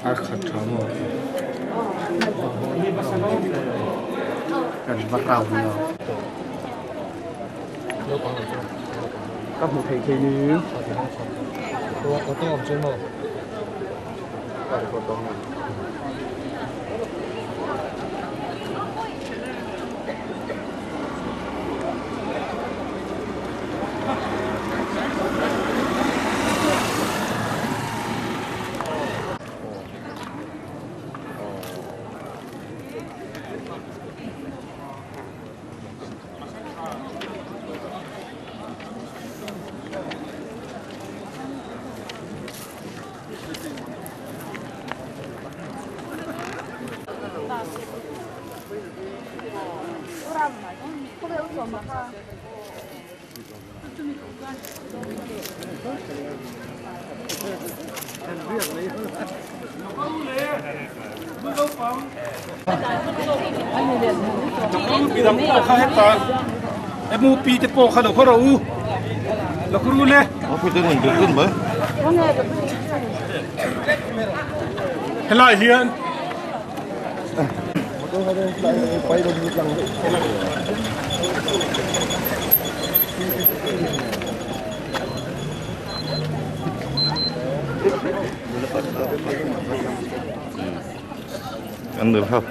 A khat tha maw? Kan va kau nia. Ka hmu thei thei ni. MUP te pawh kha lo khaw rawh u lo khaw ru le. Helai hian Ăn được không?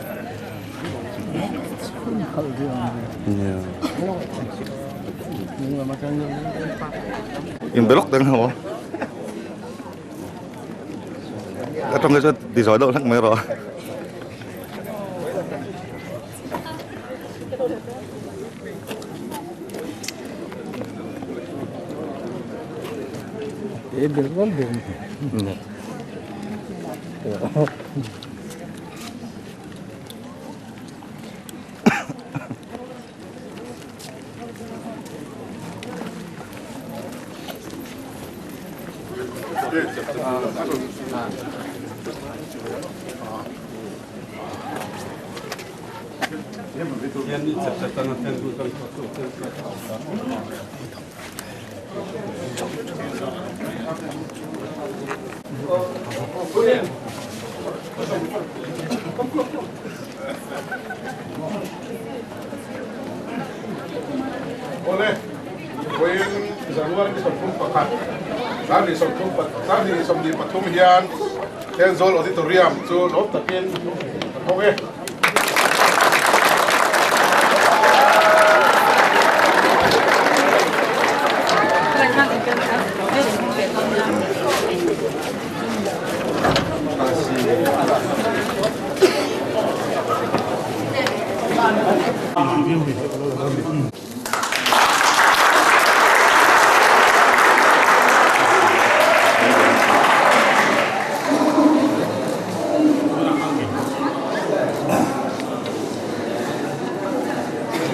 In block đang không? Ở trong cái đi giỏi đâu lắc mấy rồi. Awle, vawiin January ni 31, 2023 hian Thenzawl Auditorium chu lawm takin kan hawng e.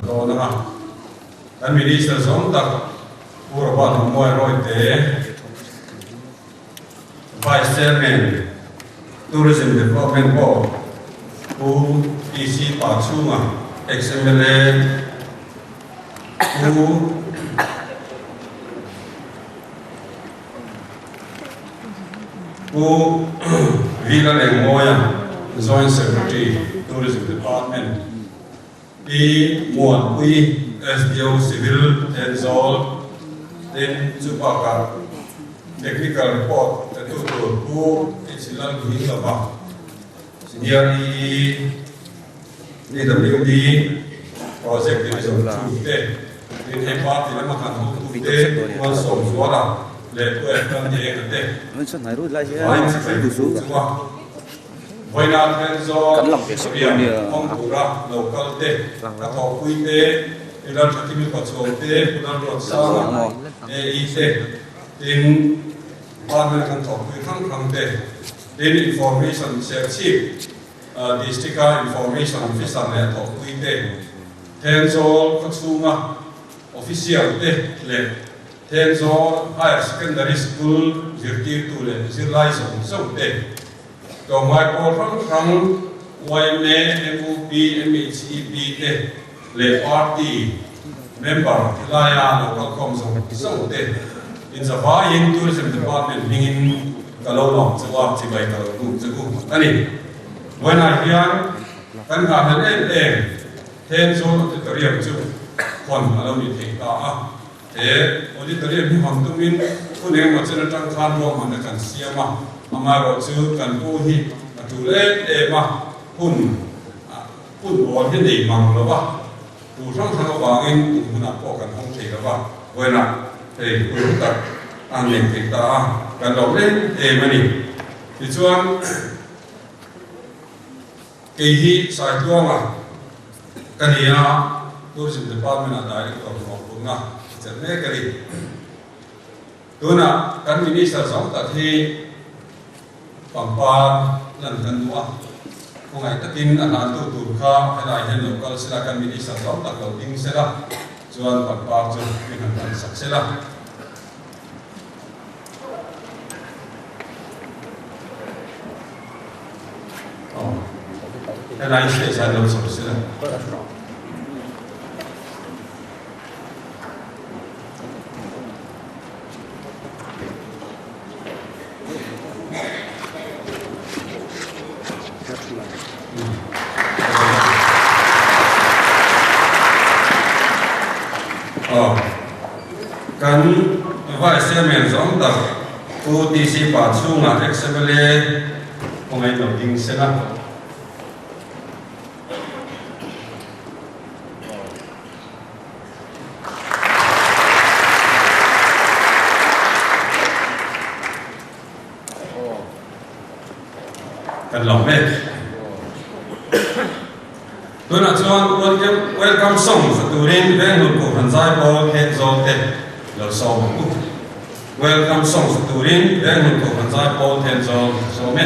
Dawn anga kan Minister zawng tak Pu Robert Lungmuai Rawite, Vice Chairman, Tourism Development Board Pu PC Pachhunga, Ex-MLA Pu Pu Vila Lengmawia, Joint Secretary, Tourism Department, Pi Muanpui, SDO Civil, Thenzawl, tin chu bakah Technical Report petu tur Pu H Lalhminglova, Senior EE, DWD, Project Division 2 te, tin hei party lama kan hotute Malsawmzuala leh Pu Efran Dienga te vain chibai chunga Vawiina Thenzawl rian hawng tura lo kal te, ka thawhpui te, Pi Lalthakimi Pachuau te, Pu Lalruatsanga, AE te, tin department kan thawhpui hrang hrang te, tin Information Serchhip District-a Information Officer leh thawhpui te, Thenzawl khawchhunga Official te leh Thenzawl Higher Secondary School zirtirtu leh zirlai zawng zawng te, tlawmngai pawl hrang hrang yma, mup, mhep te leh party member helaia lo kalkhawm zawng zawng te inzavaiin Tourism Department hmingin. ka lo lawm che u a, chibai ka lo buk che u a ni. Vawiinah hian kan nghahhlelh em em Thenzawl Auditorium chu hawn a lo ni thei ta a. He auditorium hi hawn tumin hun engemaw chen atang khan ruahmanna kan siam a, amaherawh chu kan pu hi a tul em em a, hun hun awl hi nei mang lo va, tu hrang hrang avangin tum hunah pawh kan hawng thei lo va, vawiinah hei hun tak a han nei thei ta a, kan lo em em a ni. Tichuan. Kei hi Saitluanga ka ni a, Tourism Department-ah Director hlawhputna ka chelh mek a ni. Tunah kan Minister zawng tak hi pangpar lan kan duh a, khawngaih takin a hlantu tur kha helai hian lo kal sela, kan Minister zawng tak lo ding sela, chuan pangpar chu min han hlan sak sela. Helai stage ah lo chho sela. Kan Vice Chairman zawng tak Pu TC Pa chhungah ex-MLA khawngaih lo ding sela. Kan lo mek. Tunah chuan Welcome Song sa turin Venglun Kohhran Zaipawl Thenzawl te lo sawm ang u. Welcome Song sa turin Venglun Kohhran Zaipawl Thenzawl sawm e.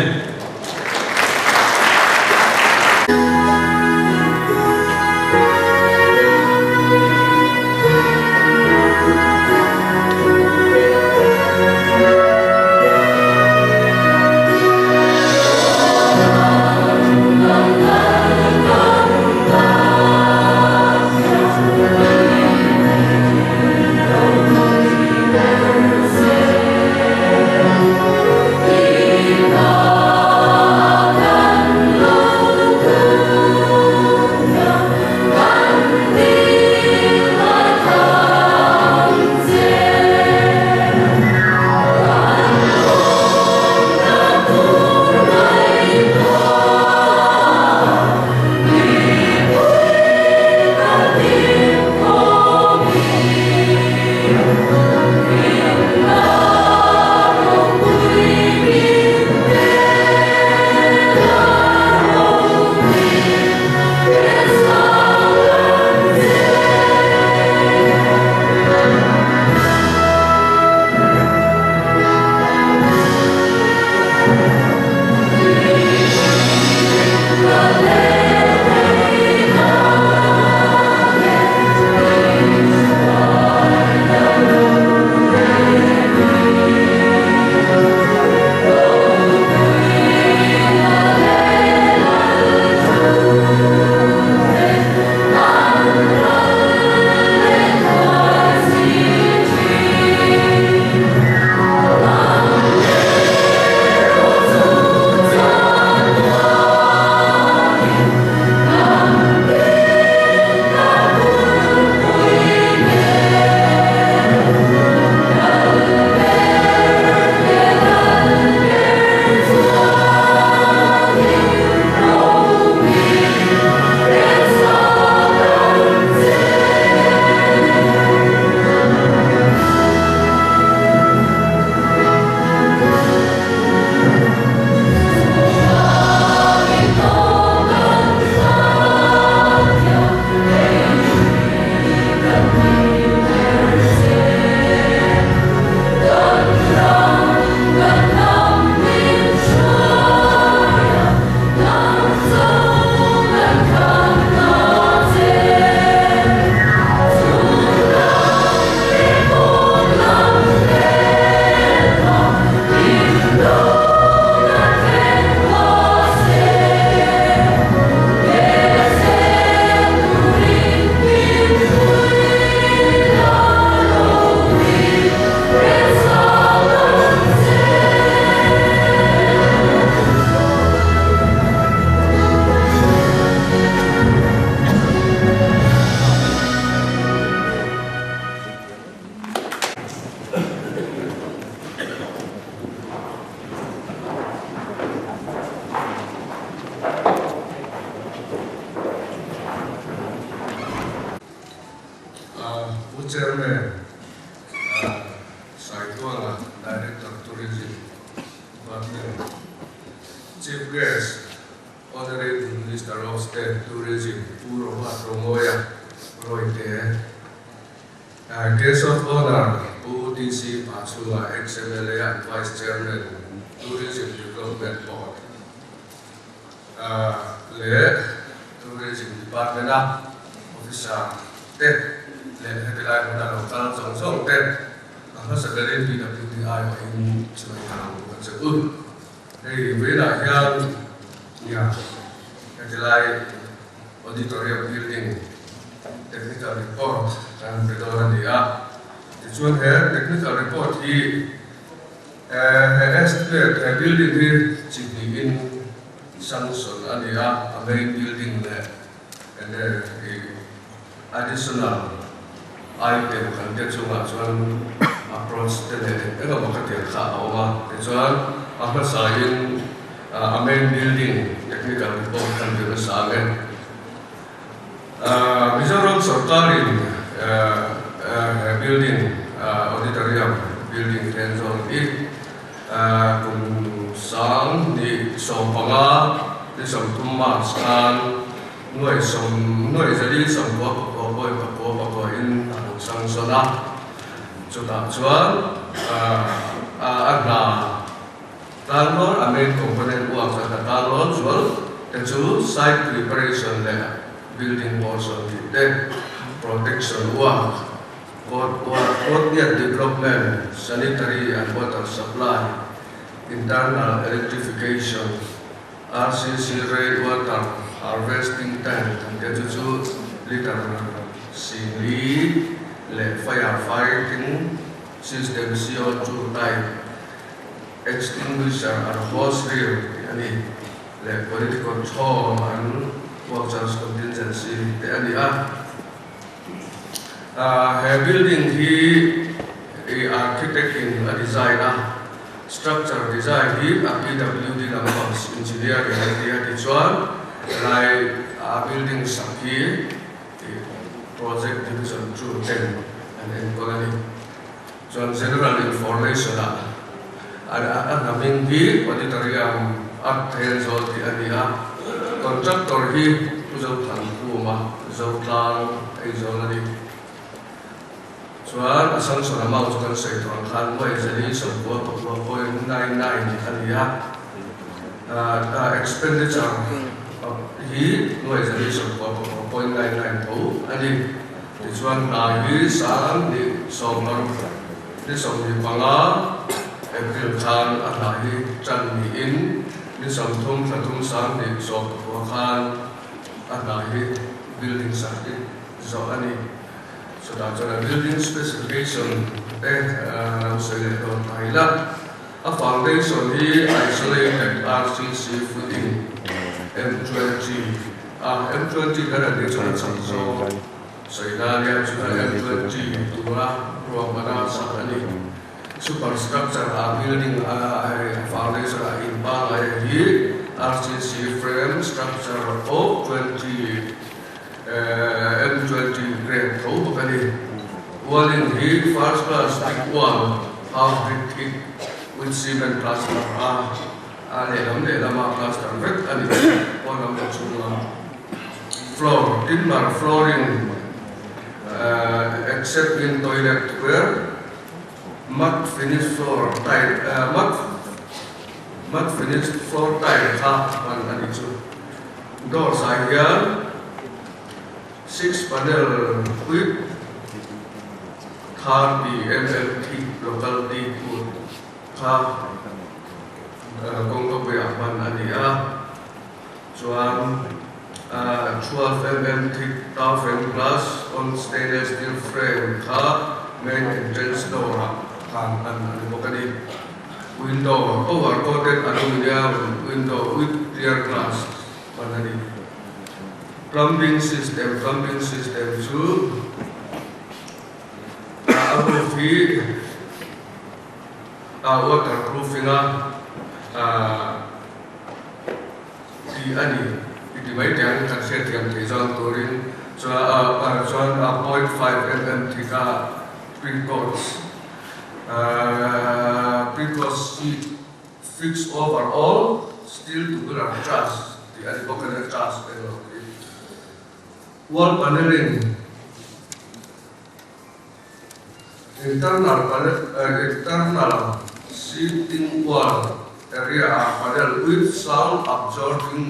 Chairman Saituala, Director Tourism Department, Chief Guest Honorable Minister of State Tourism Pu Robert Romawia Royte, Guest of Honour Pu DC Pachhunga, Ex-MLA and Vice Chairman Tourism Development Board leh Tourism Department a Officer te leh hetilai hmuna lo kal zawng zawng te a hmasa berin PWD aiawhin chhuah thang a che u. Hei vawiinah hian nia hetilai Auditorium Building Technical Report kan pe dawn a ni a, tichuan he Technical Report hi he estimate he building hi chi hnihin sanction a ni a, a main building leh enge additional item kan te chungah chuan approach te leh eng emaw ka tiang kha a awm a, tichuan a hmasain a main building technical report kan ti nasa ang e. Mizoram sorkarin he building auditorium building Thenzawl hi kum 2015 ni 30 March khan Nuai sawm, nuai zali sawmkua pakua pawi pakua pakua in a lo chang zawn a, chutah chuan a hna tan rawn a main component work a hna tan rawn zual te chu site preparation leh building portion tih te, protection work, court work, courtyard development, sanitary and water supply, internal electrification, RCC Rain Water Harvesting Tank kan tia chu chu litre 40 leh Fire Fighting System CO2 type Extinguisher and Hose Reel tih a ni leh Quality Control and Workers Contingency te a ni a. He building hi architect in a design a. Structure design hi a PWD lampang engineering an ti a tichuan helai a building sak hi project division chu ten an enkawl a ni. Chuan general information ah a hnaming hi auditorium a Thenzawl tih a ni a, contractor hi Pu Zothankhuma Zotlang Aizawl a ni. Chuan a sanction amount chu kan sawi tawh ang khan nuai zali 99 point 99 a ni a, expenditure hi nuai zali 99 point 99 tho a ni. Tichuan hna hi 2016 ni 25 April khan a hna hi tan niin ni 30 thla thum 2019 khan a hna hi building sak hi zawh a ni. Chutah chuan a building specification te lo sawi leh dawn ta ila, a foundation hi isolated RCC footing M20 a, M20 kan han tih chuan a chak zawng sawi na ania, chuan M20 tura ruahmana sak a ni. Superstructure a building a foundation a in pangngai hi RCC frame structure of 20 M20 grade tho bawk a ni. Walling hi first class brick wall, half brick thick with cement plaster a a lehlam lehlama plaster vek a ni. Pawn lam leh chhung lam floor, timber flooring except in toilet where mat finish floor tile mat mat finish floor tile kha hman a ni chu. Doors ah hian six panel whip 30 mm thick local teak wood kha kawngkapui ah hman a ni a, chuan 12 mm thick toughened glass on stainless steel frame kha main entrance door ah khan hman a ni bawk a ni. Window, over coated aluminium window with clear glass hman a ni. Plumbing system, Plumbing system chu a roof hi a waterproofing a tih a ni. I ti mai teh ang kan hriatthiam theih zang turin. Chuan 0.5 mm thick a precast precast sheet fix over all steel tubular truss tih a ni bawk a nia, truss englo tih. Wall paneling Internal panel Internal seating wall area ah panel with sound absorbing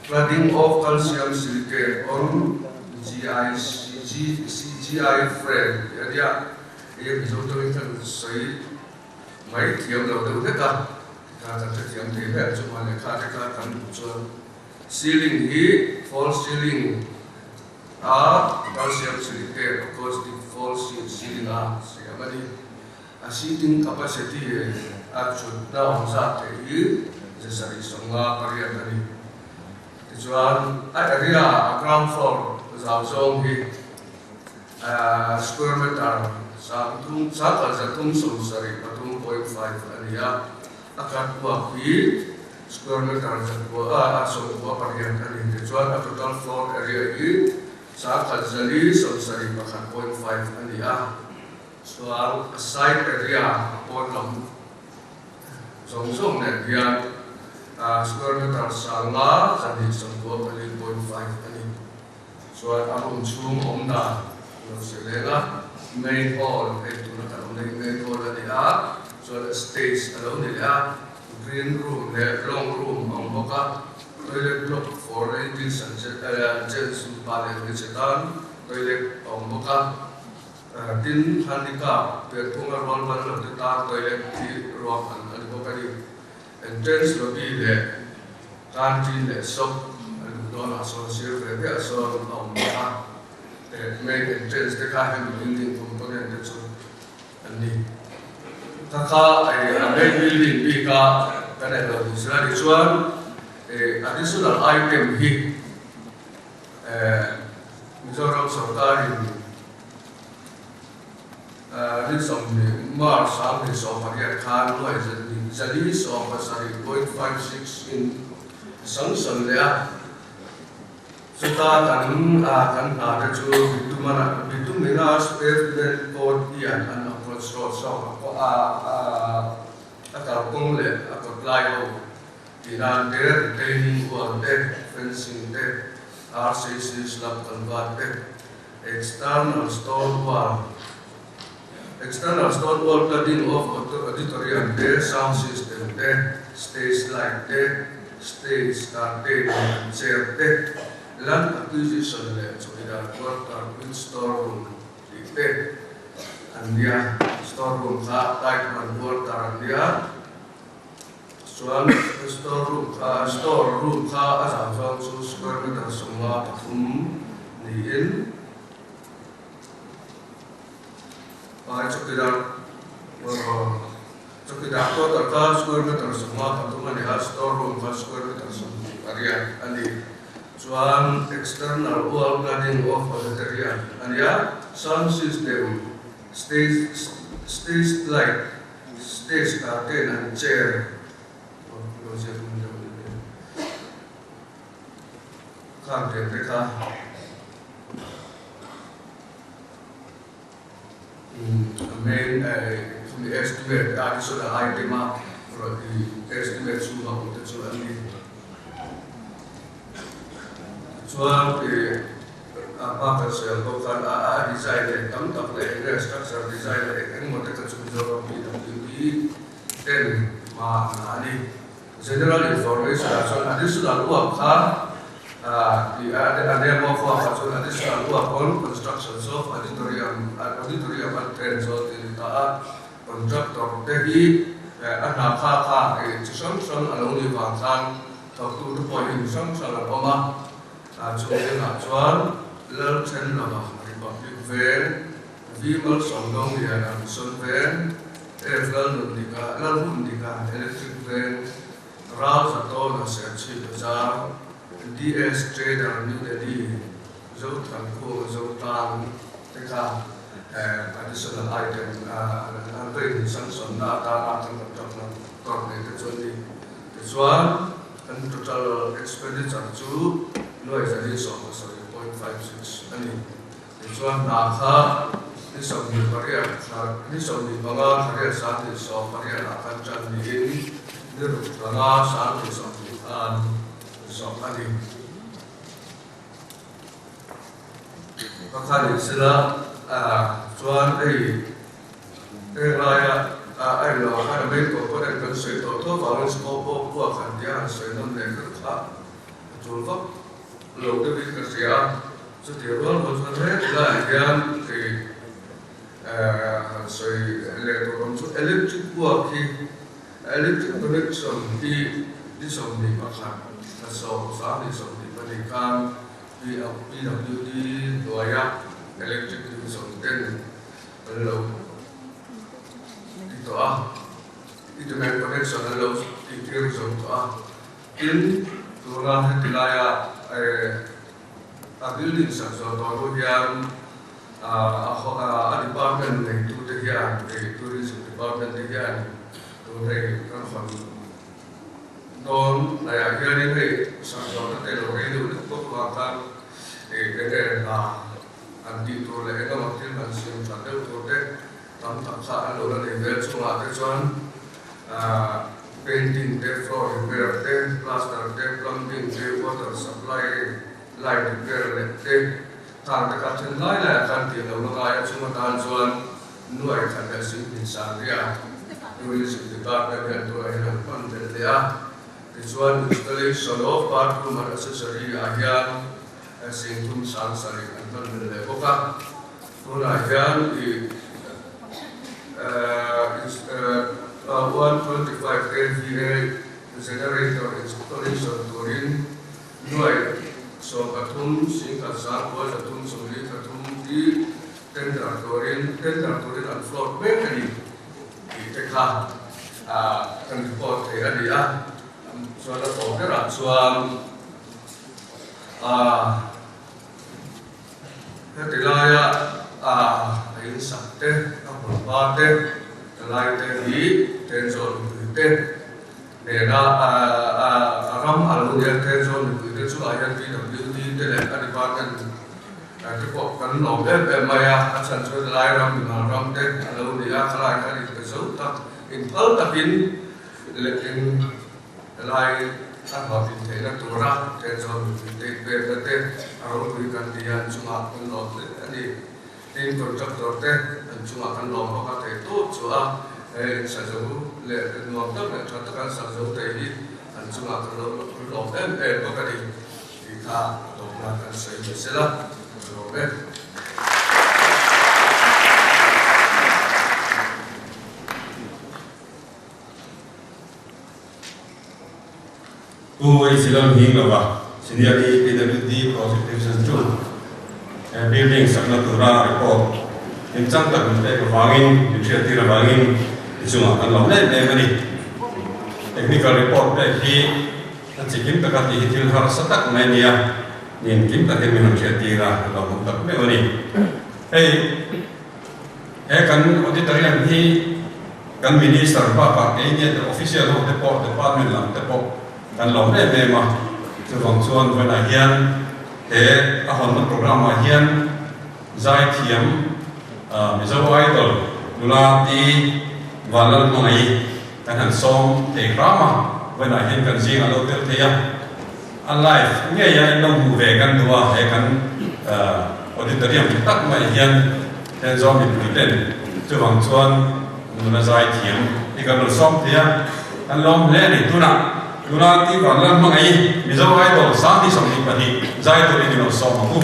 cladding of calcium silicate on GICG CGI frame tih a nia. Hei a Mizo tawngin kan sawi mai thiam lo deuh hlek a, tikha kan hrethiam thei hle ang chu mah lehkha te kha kan hmuh chuan ceiling hi false ceiling A calcium silicate acoustic false ceiling a siam a ni. A seating capacity a chhutna awm zat theih hi 758 a ni. Tichuan a area a ground floor zau zawng hi square meter 33.75 a ni a. A catwalk hi square meter zakua a 98 a ni. Tichuan a total floor area hi 1471.5 a ni a. Chuan a side area a pawn lam zawng zawng nen hian square meter 5294.5 a ni. Chuan a room chhung awm dan lo si leng a, main hall hei tuna kan awm na hi main hall a ni a, chuan stage a lo ni leh a, green room leh long room a awm bawk a, toilet block for ladies and gents mipa leh hmeichhe tan toilet a awm bawk a, tin handicap pianphunga rual ban lo te tan toilet hi ruahman a ni bawk a ni. Entrance lobby leh canteen leh shop a luh dawnah sawn sir ve ve ah sawn a awm bawk a, eh main entrance te kha hemi building component te chu an ni. Kha kha eh a main building bik a kan en lo tih sila tichuan eh additional item hi eh Mizoram sorkarin Ni 20 March 2018 khan nuai 470.56 in sanction leh a, chuta kan kan hna te chu bituminous pavement coat hian an approach road zawk a a kalkawng leh a kawtlai ho tih nan te, retaining wall te, fencing te, RCC slab convert te, External stone wall External stone wall cladding of auditorium te, sound system te, stage light te, stage curtain and chair te, land acquisition leh chawhidar quarter with store room tih te an nia. Store room kha type 1 quarter an nia. Chuan store room kha store room kha a zau zawng chu square meter 53 niin pai chawkidar chawkidar quarter kha square meter 53 a ni a, store room kha square meter 28 a ni. Chuan external wall cladding of auditorium a ni a, sound system, stage stage light, Stage curtain an chair lo ziak hmun deuh ni mai khang tel te kha a main khumi estimate additional item a rawn i estimate chhunga awm te chu an ni. Chuan a hma kan sawi ang bawk khan a design leh tam tak leh eng nge structure design leh eng engmaw te kha chu Mizoram PWD ten hma an la a ni. General information ah chuan additional work kha tih a name of work ah chuan additional work on constructions of auditorium auditorium at Thenzawl tih a ni ta a. Contractor te hi a hna kha kha chi hrang hrang a lo nih vang khan Thawktute pawhin hrang hrang an awm a, chung zingah chuan Lalthenlova Republic Veng, V Malsawmdawngliana Mission Veng, F Lalnundika Lalhundika Electric Veng, Rao Zatawna Serchhip Bazar, DS Trader New Delhi, Zothankhuma Zotlang te kha additional item an rain sanction na atana kan contract na tawrh nei te chu an ni. Tichuan, kan total expenditure chu. Nuai 170.56 a ni. Tichuan hna kha ni 28 thla ni 25 thla riat 28 ah khan ṭan niin ni ruk thla nga 20 khan zawh a ni. Pakhat in sela chuan hei heng laia a en loh khan a main component kan sawi tawh tho vangin scope of work han tia han sawi nawn leh kher kha a tul vak lo deuhin ka hria a. Chutih rual rual chuan he tilaiah hian hei han sawi leh tur awm chu electric work hi Electric connection hi ni 21 thla 10 22 khan PWD hnuaia electric division ten an lo ti tawh a, internet connection an lo tih tir zo tawh a. Tin, tuna heti laia a building sak zawh tawh hnu hian a department neitute hian, tourism department te hian tun hei kan hawn dawn hnaiah hianin hei sak zawhna te lo rei deuh deuh bawk avang khan eng nge hna an tih tur leh eng emaw thil han siam that deuh tur te tam tak kha an lo la nei vel chungah te chuan painting te, floor repair te, plaster te, plumbing te, water supply, light repair leh te Khang te kha then lai laiah khan tih lo la ngai a, chung atan chuan nuai khat leh singhin sanria Tourism Department hian tunah hian an hman belh leh a. Tichuan installation of bathroom and accessory ah hian singthum sang sarih an hman belh leh bawk a. Tunah hian ih 125 kva generator installation turin Nuai 13 singkhat sangkua 300 43 hi tender turin tender turin an float mek a ni tih te kha kan report thei a ni a. Chuan a tawp berah chuan heti laia a insak te, a hmunhma te, lai te hi Thenzawl mipui te Nena a ram a lo nia te chuan mipuite chungah hian PWD te leh a department te pawh kan lawm em em mai a, a chhan chuan lai ram mimal ram te a lo ni a, khalai khan inpe zo tak, inphal takin leh in lai a hlawhtlin theihna tura te chuan mipuite inpekna te a ropui kan ti a, an chungah kan lawm hle a ni. Tin, contractor te an chungah kan lawm bawk a, thei tawp chu a he in sa zo leh nuam tak leh tha taka an sak zo thei hi an chungah kan lo lawm em em bawk a ni tih kha a tawpna kan sawi mai sela ka lawm e. Pu Silam hing lova Senior DPWD Project Division chu he building sakna tura report kimchang tak min pek avangin, min hriattir avangin i chungah kan lawm em em a ni. Technical report pek hi a chi kim taka tih hi thil harsa tak mai a nia, nin kim takin min rawn hriattir a, a lawmawm tak meuh a ni. Hei he kan auditorium hi Kan Minister bakah kei nge te official ho te pawh department lam te pawh kan lawm em em a, chuvang chuan vawiinah hian he a hawnna programme ah hian zaithiam Mizo Idol nula Pi Vanlalhmangaih kan han sawm thei hram a, vawiinah hian kan zingah lo tel thei a, a live ngei a in lo hmuh ve kan duh a, he kan auditorium tha tak mai hian Thenzawl mipui ten chuvang chuan nuna zai thiam hi kan rawn sawm thei a, kan lawm hle a ni. Tunah nula tih vang lan hmangaih Mizo Idol 2022 zai turin in rawn sawm ang u.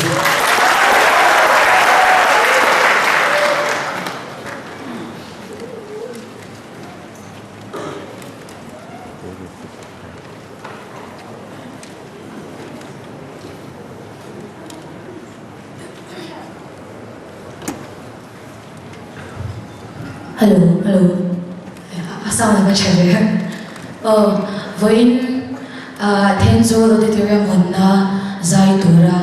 Hello hello a sound a va tha ve aw vawiin Thenzawl Auditorium hawnna zai tura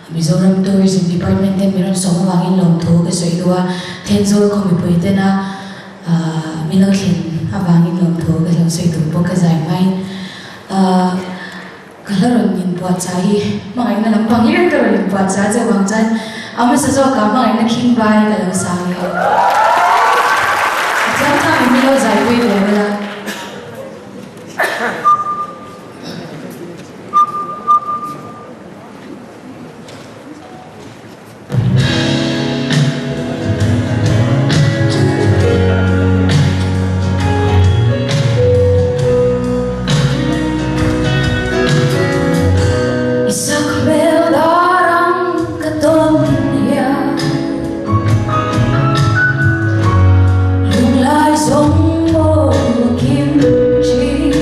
Mizoram Tourism Department ten min rawn sawm avangin lawmthu ka sawi duh a, Thenzawl khaw mipui tena min lo thlen avangin lawmthu ka lo sawi duh bawk ka zai hmain ka hla rawn inpuan. inpuahchah hi hmangaihna lampang hlir ka rawn inpuahchah a chuvang chuan a hmasa zawkah hmangaihna khing bai ka lo sang e. A thiam thang in min lo zaipui ve bawlh a. I sakhmel dar ang ka tawn hian Lunglai zawng maw a kim thin.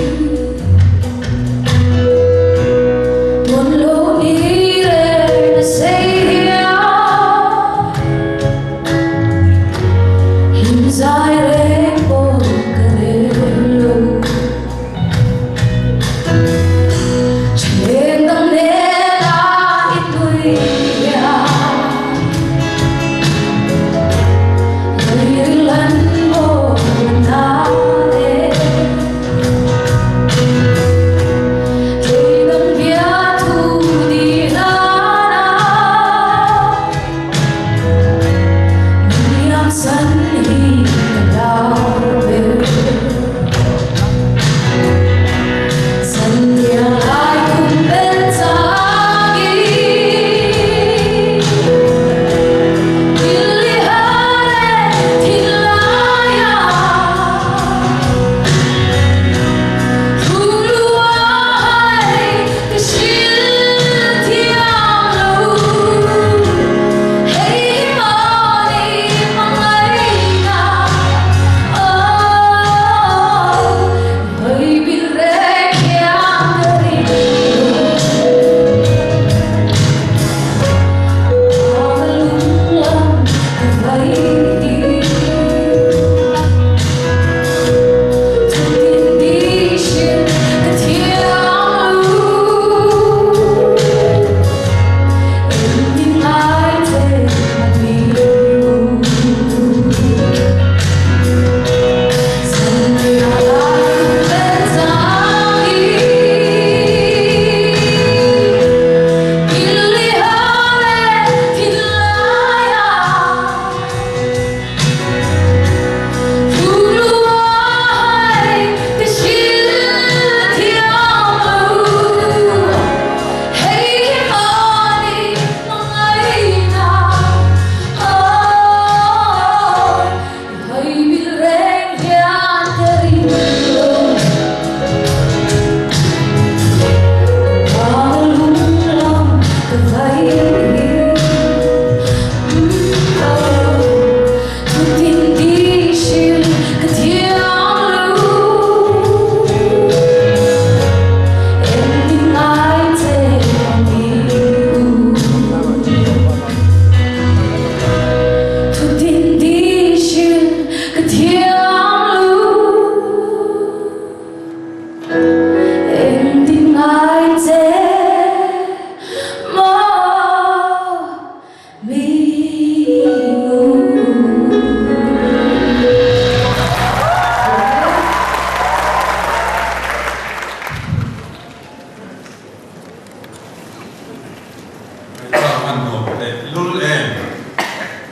Ngaihthlak a nuam leh lul em?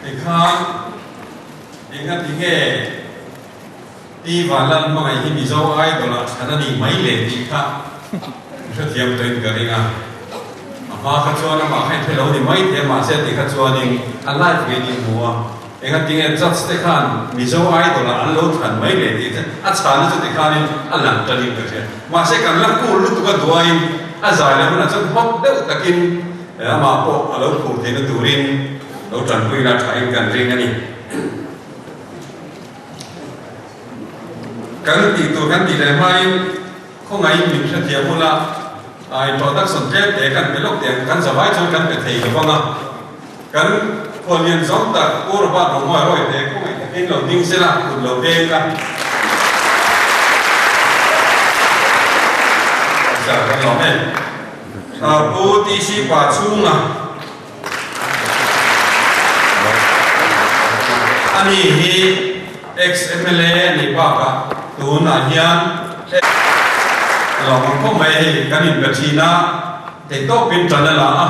Tikhan engati nge Pi Vanlan hmangaih hi Mizo Idol ah chhan a ni mai le tih kha hrethiam tawhin ka ring a. A hma kha chuan amah kha inhre lo ni mai thei a, mahse tih kha chuanin a live ngei ni hmu a. Engati nge judge te khan Mizo Idol ah an lo chhan mai le tih kha a chhana chu tikhanin a lang tanin ka hria. Mahse kan la cool lutuk a duaiin a zai leh hunah chuan hot deuh takin amah pawh a lo phur theihna turin lo tanpui la thain kan ring a ni. Kan tih tur kan tih leh hmain khawngaihin min hrethiam ula introduction tlem te kan pe lawk teh ang, kan zavai chuan kan pe thei lo vang a, kan khuallian zawng tak Pu Robert Romawia Roy te khawngaih takin lo ding sela kut lo veng a. Sir kan lawm e. Pu TC Pa chhunga. Ani hi ex-MLA a nih bakah tunah hian lawmawm khawp mai a hei kan inpe thin a. Theihtawpin ṭan a la a,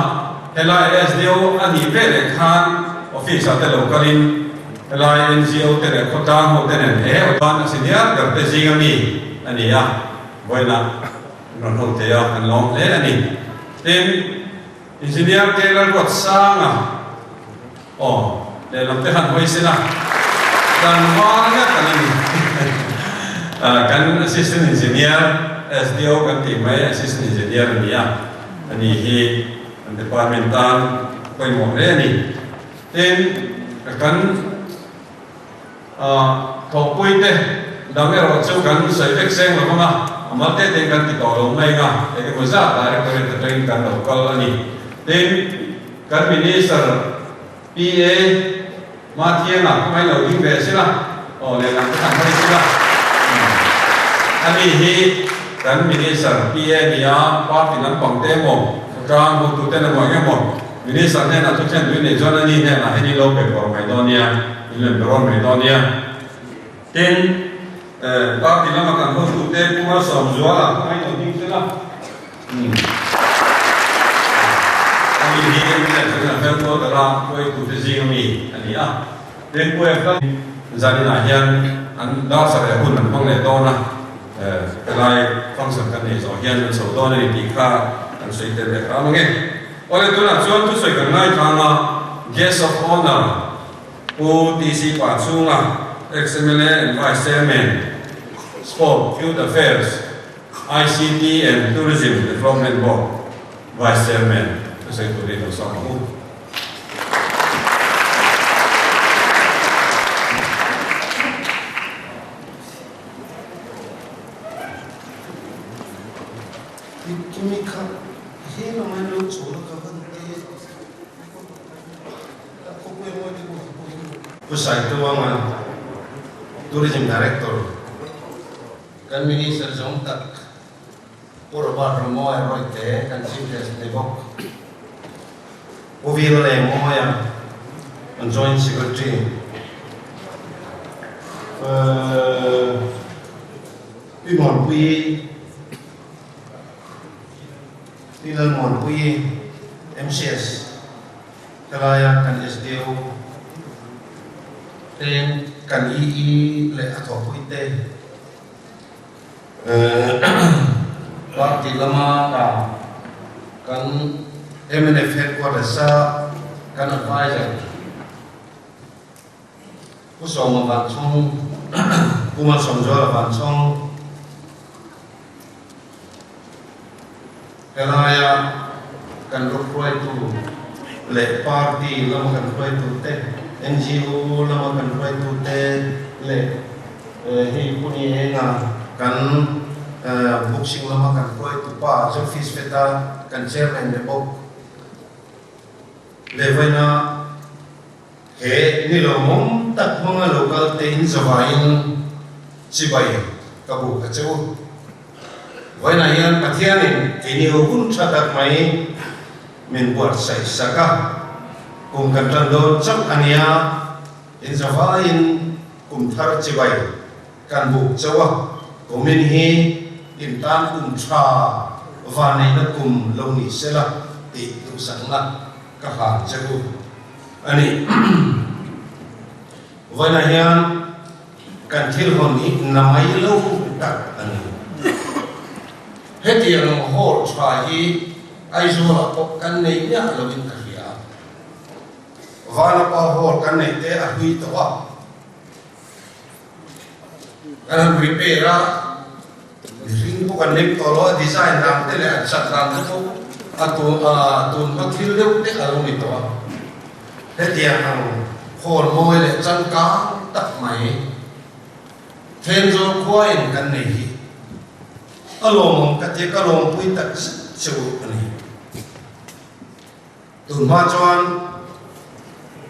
helai SDO a nih ve leh khan office ah te lo kalin helai NGO te leh khawtlang ho te nen he awtan a senior ber te zing ami a ni a, vawiinah an rawn ho thei a, kan lawm hle a ni. Tin, Engineer te Lalruatsanga aw lehlam te han hawi sela, tlangval ngat an a ni. Kan Assistant Engineer, SDO kan tih mai Assistant Engineer a ni a, ani hi kan department tan pawimawh hle a ni. Tin, kan Thawhpui te dang erawh chu kan sawi vek seng lo vang a, a mal te tein kan ti tawh lo mai ang a, engemaw zat Directorate atangin kan lo kal a ni. Tin, kan Minister PA Mathianga kha mai lo ding ve sila, aw lehlam te khan hawi sila, ani hi kan Minister PA ni a, party lampang te emaw, khawtlang hotuten emaw engemaw Minister hnenah chu thlen tui nei chuan ani hnenah hian i lo pe pawr mai dawn nia, in lem pe rawn mai dawn nia. Tin, party lama kan hotute Pu Malsawmzuala kha mai lo ding sela. Ani hi MLA chuan a fel kual ber a, hruaitute zing ami a ni a. Tin, Pu Efra zaninah hian an dar sareh hun an hmang leh dawn a, helai function kan neih zawh hian an chho dawn a ni tih kha kan sawi tel leh hram ang e. Awle tunah chuan thusawi kan ngaithlang a, Guest of Honour Pu TC Pachhunga, Ex-MLA and Vice Chairman, Sport, Youth Affairs, ICT and Tourism Development Board Vice Chairman thusawi turin lo sawm ang u. Kimi kha he lamah lo chawl a ka van te a khawpui a mawi te pawh ka pawhin. Pu Saituanga, Tourism Director, kan Minister zawng tak Pu Robert Romawia Royte kan Chief Guest ni bawk, Pu Vira Lengmawia kan Joint Secretary, Pi Muanpuii, Pi Lalmuanpuii, MCS, helaia kan SDO te, kan EE leh a thawhpuite, party lama kan mnf headquarters-a kan advisor, Pu Sawma Vanchhawng, Pu Malsawmzuala Vanchhawng, helaia kan rawk hruaitu leh party lama kan hruaitute, NGO lama kan hruaitute leh hei Pu Ni Enga kan boxing lama kan hruaitu pa Zofis Feta kan chairman te bawk leh vawiina He ni lawmawm tak hmanga lo kal te in zavaiin chibai ka buk a che u. Vawiinah hian Pathianin keini ho hun tha tak mai min buatsaih sak a, kum kan tan dawn chauh a nia, in zavaiin kum thar chibai kan buk chauh a, kumin hi in tan kum tha vanneihna kum lo ni sela tih duhsakna ka hlan che u a ni. Vawiinah hian kan thil hawn hi na mai lo tak a ni. Hetiang hall tha hi Aizawlah pawh kan nei miah loin ka hria a. Vanapa hall kan neih te a hlui tawh a. Kan han repair a, mihring pawh kan lem tawh lo a, design dan te leh an sak dan te pawh a tun a tun hma thil deuh te a lo ni tawh a. Hetiang ang hall mawi leh changkang tak mai Thenzawl khuain kan nei hi a lawmawm ka tia ka lawmpui tak zet che u a ni. Tun hma chuan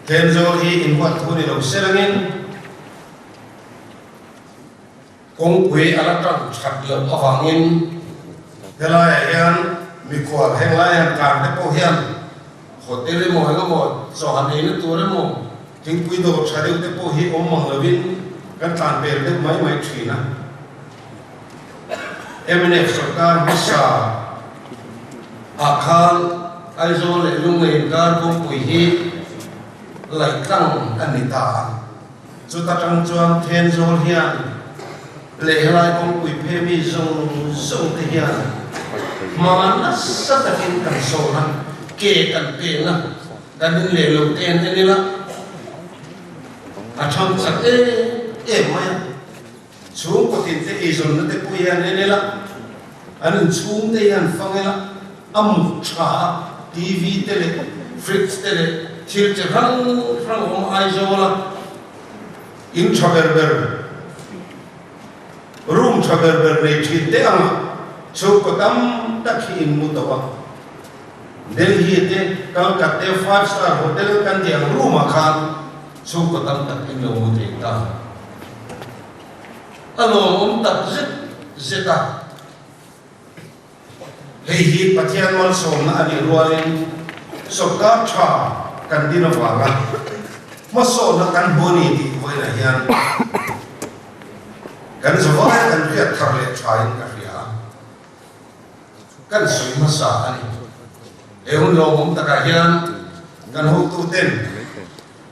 Thenzawl hi inhuat thu ni lo selangin kawngpui a la tan that loh avangin helaiah hian mikhual heng lai han tlan te pawh hian hotel emaw eng emaw chaw han eina tur emaw thingpui dawr tha deuh te pawh hi awm mang lovin kan tlan pel deuh mai mai thin a. Mnf sorkar hmasa. Ah khan Aizawl leh Lunglei inkar kawngpui hi laih tlang a ni ta a. Chuta tang chuan Thenzawl hian leh helai kawngpui phe mi zawng zawng te hian hma nasa takin kan sawn a, ke kan peng a, kan in leh lo te an en ila a thang chak em em mai a. Chhungkaw tin te eizawnna te pawh hian en ila, an inchhung te hian fang ila, a mut tha a, TV te leh fridge te leh thil chi hrang hrang awm Aizawl a, in tha ber ber, room tha ber ber nei thin te anga chhungkaw tam tak hi in mu tawh a. Delhi te, Calcutta te five star hotel kan tih ang room ah khan Chhungkaw tam tak in lo mu thei ta. A lawmawm tak zet zet a. Hei hi Pathian malsawmna a nih rualin sawrkar tha kan din avanga hmasawhna kan hmu a ni tih vawiinah hian kan zavai kan hriat thar leh thain ka hria a. Kan sawi hmasa a ni. He hun lawmawm takah hian kan hotuten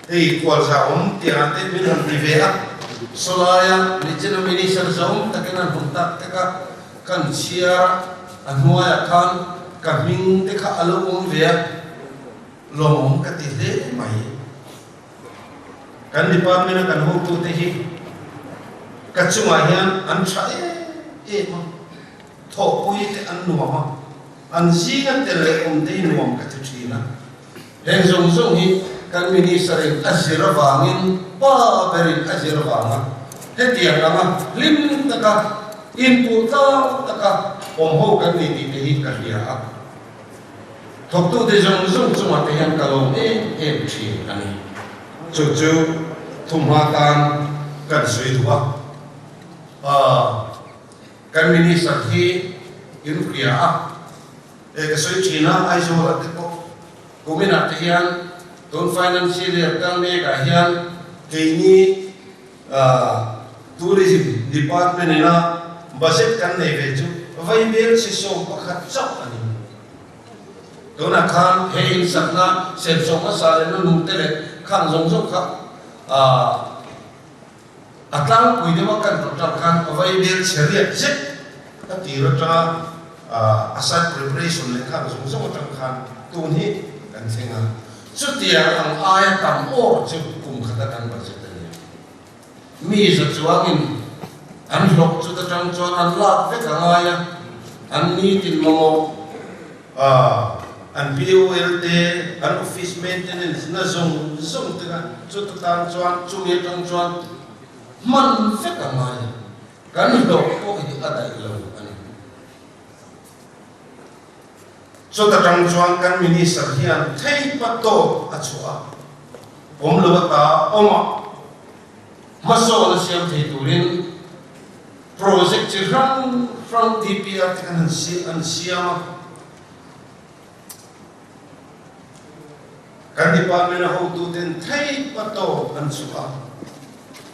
hei kualza awm tiangah te min han ti ve a, sawlaia Nichina Minister zawng takin an hmu tak tek a, kan chhiar a, a hnuaiah khan ka hming te kha a lo awm ve a, lawmawm ka ti hle mai. Kan department a kan hotute hi ka chungah hian an tha em em a. Thawhpui te an nuam a, an zinga tel leh awm te hi nuam ka ti thin a. Heng zawng zawng hi kan Minister in a zir avangin pa berin a zir avanga hetiang anga hlim taka inpuh tlang taka awm ho kan ni tih te hi ka hria a. Thawktute zawng zawng chungah te hian ka lawm em em thin a ni. Chu chu thumhma tan kan sawi duh a. Kan Minister hi in hria a, e ka sawi thin a, Aizawl ah te pawh kumin ah te hian tun financial year kal mek ah hian keini Tourism Department ina budget kan nei ve chu vaibel chi 11 chauh a ni. Tunah khan he insakna senso hmasa leh nunung te leh khang zawng zawng kha A tlangpui deuh a kan total khan a vai bel chhe riat zet a tir atanga a site preparation leh khang zawng zawng atang khan tun hi kan thleng a. Chutiang ang aia tam awr chu kum khata kan budget a nia. Mi za chuangin an hlawk chut atang chuan an lak vek a ngai a, an nitin mamawh An POL te, an office maintenance na zawng zawng te kha chuta tan chuan chumi atang chuan hman vek a ngai a, kan hlawh pawh hi a daih lo a ni. Chuta tang chuan kan Minister hian theipa tawp a chhuah a, awm lo ata awm a, hmasawn a siam thei turin Project chi hrang hrang DPR te khan an siam a, kan department a hotu ten theih pa tawp an chhuah a,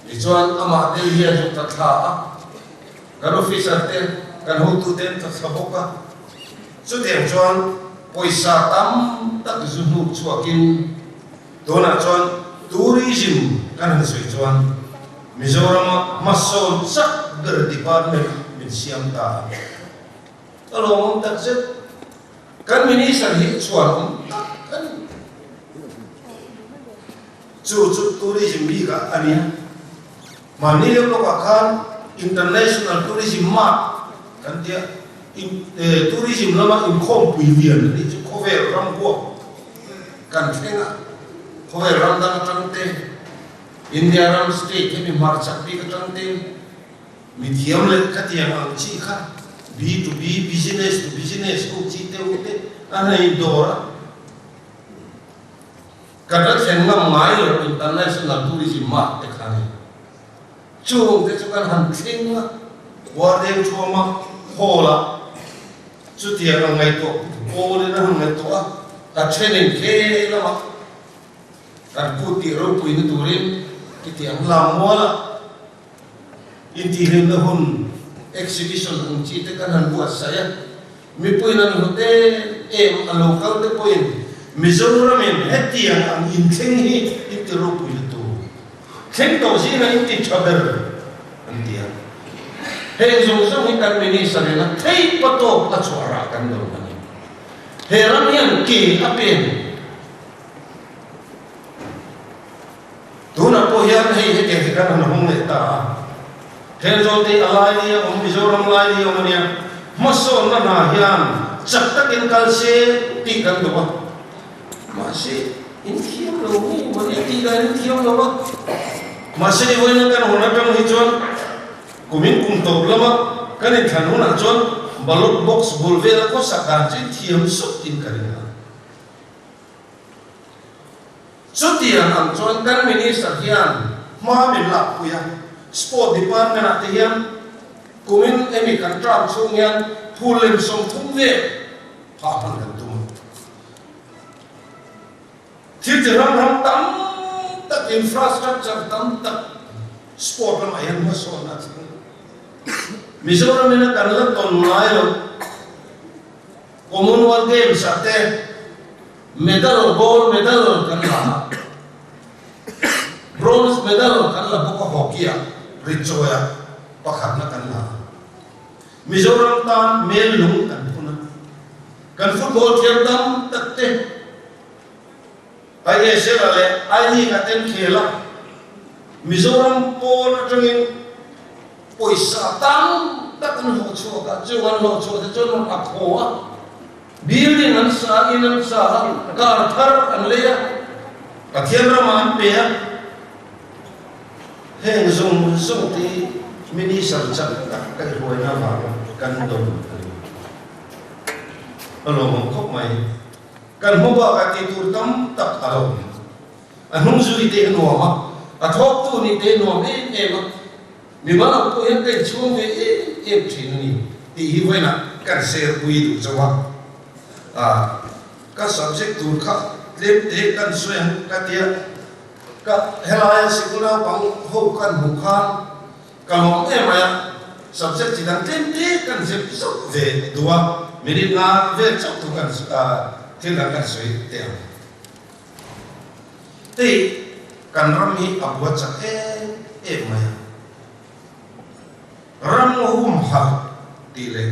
tichuan amah tel hian chu ta thla a, kan officer te kan hotu ten ta thla bawk a, chutiang chuan pawisa tam tak zu hnuk chhuakin tunah chuan tourism kan han sawi chuan Mizorama hmasawn chak ber department min siam ta a, ka lawmawm tak zet. Kan Minister hi chhuan awm tak a ni. Chu chu tourism bikah a nia. Mahni leuh lawkah khan International Tourism Mart kan tia, tourism lama inkhawmpui lian a nih chu khawvel ram huap kan thleng a, khawvel ram dang atang te, India ram state hemi hmarchak bik atang te mi thiam leh khatiang ang chi kha B to B, business to business ho chi te u te a hnei dawr a. Kan la thleng ngam ngai lo international tourism mart te kha ni. Chung te chu kan han thleng a, Warden Thuama hall ah chutiang ang ngaihtuah pawl in a han ngaihtuah a, a then in khe lamah Kan kut tih ropuina turin kitiang lam muala intihhlimna hun, exhibition ang chi te kan han buatsaih a, mipuiin an hmu te em a lo kal te pawhin Mizoramin hetiang ang inthleng hi in ti ropui lutuk. Thleng tawh zingah in ti tha ber an ti a. Heng zawng zawng hi kan Minister in a theih patawk a chhuah rah kan lo a ni. He ram hian ke a pen. Tunah pawh hian hei hetiang hi kan han hawng leh ta a. Thenzawl te a lai ni a awm, Mizoram lai ni a awm a nia. Hmasawnna hna hian chak takin kal se tih kan duh a. Mahse, in thiam lo nge maw ni tih dan in thiam lo a. Mahse, vawiin kan hawn atang hi chuan kumin kum tawp lama kan inthlan hunah chuan ballot box bul vela khawsak dan chu in thiam sawt in ka ring a. Chutiang ang chuan kan Minister hian hma min lakpui a, Sport Department ah te hian kumin emi kan term chhung hian phul lem 30 vel phah hman kan tum a. Thil chi hrang hrang tam tak, infrastructure tam tak sport lamah hian hmasawn a thleng. Mizoram in a kan la tawn ngai lo. Commonwealth Games ah te medal, gold medal kan la a, bronze medal kan la bawk a hockey ah ritchawi ah pakhatna kan la a. Mizoram tan mel lung kan phun a, kan football thiam tam tak te ISL ah leh I-League ah ten khel a, Mizoram pawn atangin Pawisa tam tak an hlawh chhuak a, chu an hlawh chhuah te chuan a khaw a, building an sa a, in an sa a, car thar an lei a, Pathian ramah an pe a, heng zawng zawng te hi minister chak tak kaihhruaina avanga kan dawn a ni. A lawmawm khawp mai. Kan hma bakah tih tur tam tak a lo awm. A hnung zui te a nuam a, a thawktu nih te a nuam em em a, mimal ang pawh hian ka inchhuang ve em em thin a ni tih hi vawiinah kan share pui duh chauh a. Ah, ka subject tur kha tlem te kan sawi ang ka tia, ka helaia sikul naupang ho kan hmuh khan ka lawm em mai a, subject chi dang tlem te kan zep zauh ve duh a, minute nga vel chauh thu kan thil dang kan sawi teh ang. Hei kan ram hi a buat chak em em mai a, ram humhalh tih leh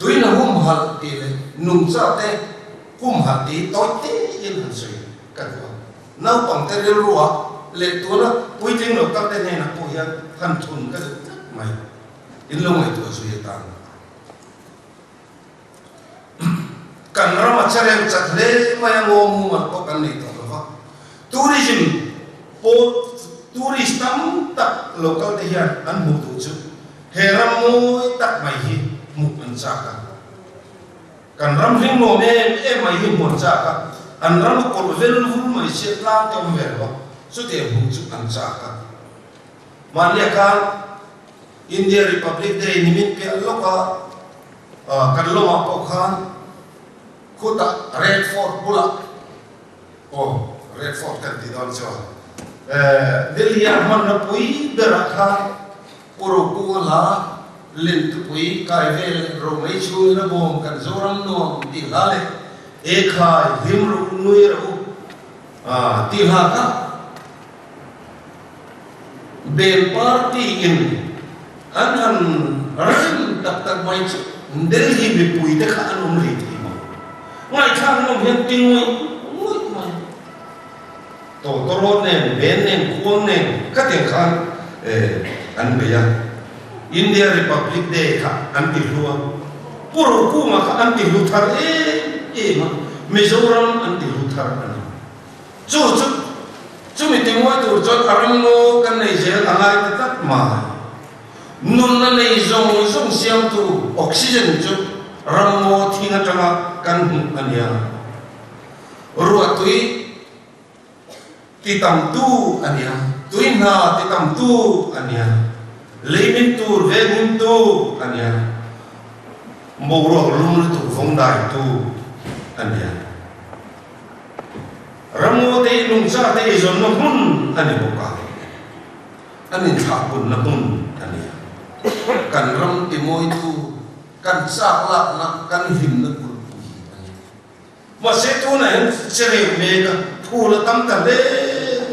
tuina humhalh tih leh nungcha te humhalh tih hi tawi te in han sawi ka duh a, naupang te rilrua leh tuna puitling lo kal te hnenah pawh hian han thun ka duh tlat mai, in lo ngaihtuah zui atan. Kan ram a chereu chat hle mai a, ngaw mumal pawh kan nei tawh lo va. Tourism pawh tourist tam tak lo kal te hian an hmuh duh chu he ram mawi tak mai hi hmuh an chak a. Kan ram hling nuam em em mai hi hmuh an chak a, an ram a kawlh vel vul mai sia tlang te awm ve lo a, chutiang hmuh chu an chak a. Mahni a khan India Republic Day nimin piah lawka kan lawmah pawh khan khutah Red Fort bulah aw Red Fort kan tih dawn chuan Delhi a hmanna pui berah khan Purukung a hla Lentupui kai vel Romei chhungin a bawm kan Zoram nuam tih hla leh E khai hlim ruh nui reuh tih hla kha Bel party in an han rem tak tak mai chu Delhi mipui te kha an awm rih thei maw? Ngaihthlak nawm hian ti ngawih ngawih mai. Tawtawrawt nen, ben nen, khuang nen khatiang khan an bei a. India Republic Day kha an ti hlu a, Pu Rokunga kha an ti hlu thar em em a, Mizoram an ti hlu thar a ni. Chu chu chumi ti ngawi tur chuan a ram ngaw kan nei zel a ngai ta tlat mai. Nunna nei zawng zawng siamtu oxygen chu ram ngaw thing atanga kan hmuh a nia. Ruah tui ti tamtu a nia, tui hna ti tamtu a nia, leimin tur venghimtu a nia. Boruak lum lutuk vawng daitu a nia. Ramngaw te hi nungcha te eizawnna hmun a ni bawk a, an inthlahpunna hmun a ni a. Kan ram timawitu, kan chak lakna, kan hlimna kulhpui a ni. Mahse tunah hian chereu mek a, phul a tam ta hle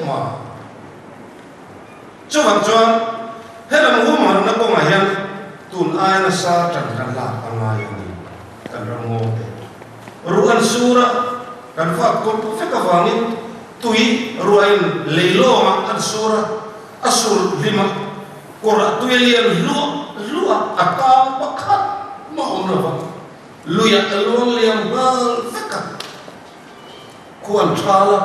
ma. Chuvang chuan helam humhalna kawngah hian tun aia nasa tan kan lak a ngai a ni, kan ram ngaw te. Ruh an sur a, kan fak kawp vek avangin tui ruahin leilawngah an sur a, a sur hlimah kawrah tui a lian hluah hluah a, a tang pakhat mah awm lo va, luiah a luang liam nghal vek a, khuan thal a.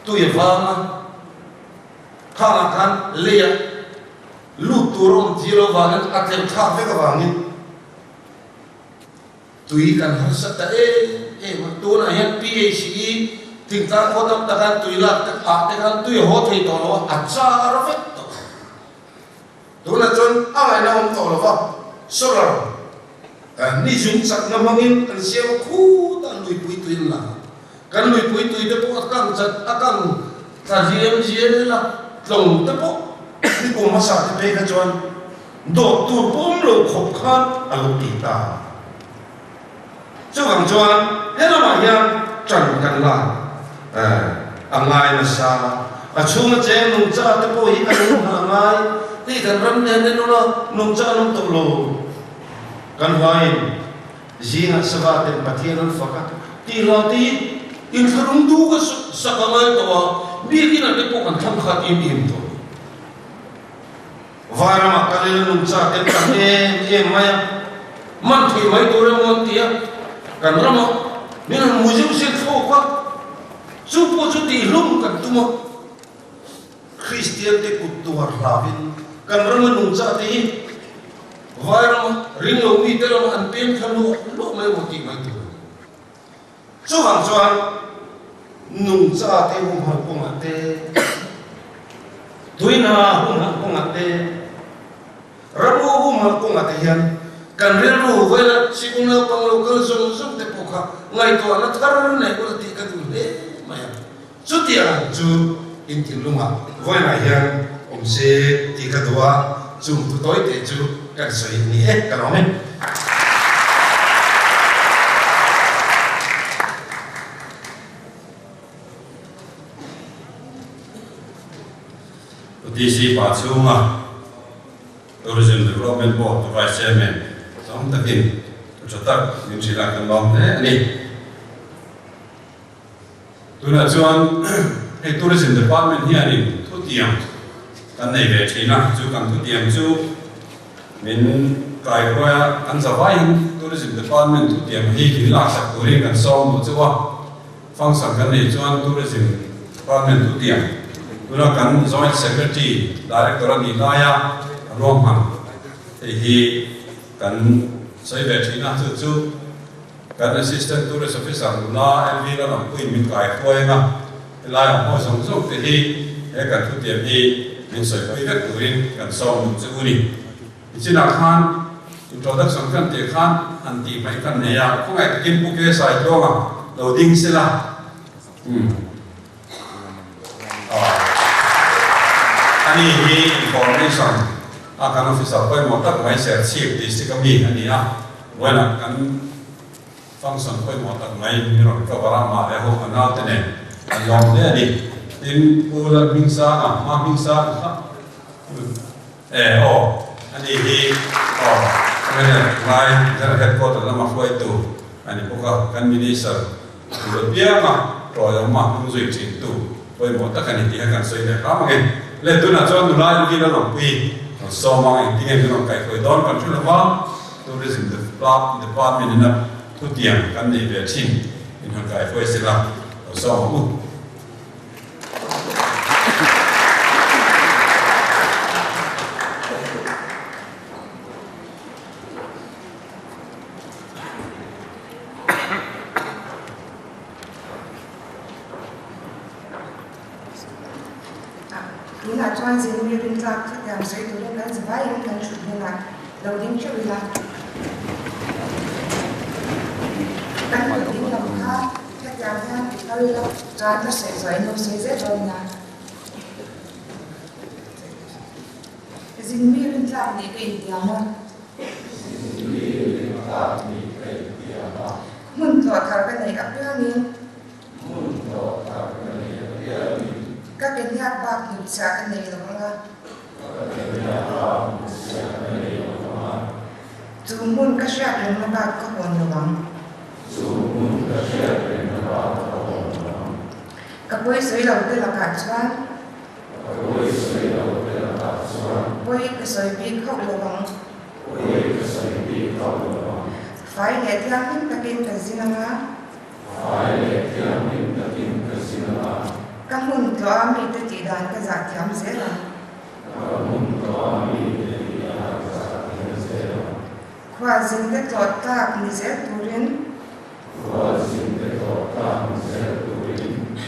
Tui a vang a, khangah khan leiah lut tur a awm chi lo vangin a tleuh thlak vek avangin tui kan harsa ta em em a. Tunah hian PHE thingtlang khaw tam tak khan tui lak te ah te khan tui a haw thei tawh lo a, a char vek tawh. Tunah chuan a ngaihna awm tawh lo va, solar ni zung chakna hmangin an siam a khutah luipui tui an la a. Kan luipui tui te pawh a kang chat a kang tla riam zial a, tlawng te pawh ni kum hmasa te phei kha chuan dawt tur pawh awm lo khawp khan a lo ti ta. Chuvang chuan he lamah hian ṭan kan la a ngai nasa. A chhunga cheng nungcha te pawh hi kan awm hna a ngai. Hei kan ram nen en ula nungcha an awm tawh lo. Kan hlaiin zingah sava ten Pathian an fak a, tih hlau te hi inthlahrung duh ka sak a ngai tawh a, biakinah te pawh kan thlang khat em em tawh. Vairamah kal ila nungcha ten tam em em mai a, man theih mai tur emaw an ti a, kan ramah min han hmu zeuh zeuh thlawk a, chu pawh chu tihhlum kan tum a, Kristian te kut tuar hlauin kan rama nungcha te hi Vairama ringlo mite lama an peng thla luah luah mai emaw tih mai tur a ni. Chuvang chuan nungcha te humhalh kawngah te, tuina humhalh kawngah te, ramngaw humhalh kawngah te hian kan rilru vela sikul naupang lo kal zawng zawng te pawh kha ngaihtuahna thar nei ula tih ka duh hle mai a. Chutiang chu inthinlungah vawiinah hian awm se tih ka duh a, chung thu tawi te chu kan sawi ni e ka lawm e. DC pa chhunga Tourism Development Board Vice Chairman tam takin thu tha tak min hrilh a kan lawm hle a ni. Tunah chuan hei Tourism Department hianin thutiang kan nei ve thin a, chu kan thutiang chu min kaihruai a, kan zavaiin Tourism Department thutiang hi min laksak turin kan sawm duh chauh a, function kan neih chuan Tourism Department thutiang tuna kan Joint Secretary Director a nih laia ruahman hei hi kan sawi ve thin a, chu chu Kan Assistant Tourist Officer nula LV Lalawmpuiin min kai hruai ang a, helai ang haw zawng zawng te hi he kan thutiam hi min sawipui vek turin kan sawm duh che u ni. Nichinah khan introduction kan tih khan han tih hmaih kan nei a, khawngaih takin Pu Ke Saitluanga lo ding sela. Umm. Aw. Ani hi information a kan officer pawimawh tak mai Serchhip district a mi a ni a. Vawiinah kan function pawimawh tak mai min rawn cover a, mah leh ho ka naute nen an lawm hle a ni. Tin, Pu Lalhmingsanga, Hma Hmingsanga kha e aw, ani hi aw, MNF ngai General Headquarter lama hruaitu a ni bawk a, kan Minister tur apianga tawiawma hnung zui thintu pawimawh tak a ni tih kha kan sawi leh hram ang e. Le tunah chuan nula in vila lawmpui rawn sawm ang, engtin nge min rawn kaihhruai dawn kan hre lova, Tourism Department ina thutiang kan nei ve thin in han kaihruai sela lo sawm ang u. Tunah chuan zirmi rintlak thutiang sawi turin kan zavaiin kan thut hnenah lo ding theuh ila. Kan kut ding lam kha hetiang hian ti kal ila chuan ka sawi zuai in lo sawi zel dawn nia. Zirmi rintlak nih ka intiam a. Hmun tlawh. tlawh thar ka neih apiangin. Ka ke hniak bak hnutchhiah ka nei lo ang a. Chu hmun ka hriat rengna bak ka hawn lo ang. Ka pawi sawi lo te lakah chuan. Pawi ka sawi bik hauh lo ang. Fai leh thianghlim takin ka zin ang a. Ka hmun tlawh a mite tih dan ka zah thiam zel ang. Khualzin te tlawh tlak ni zel turin.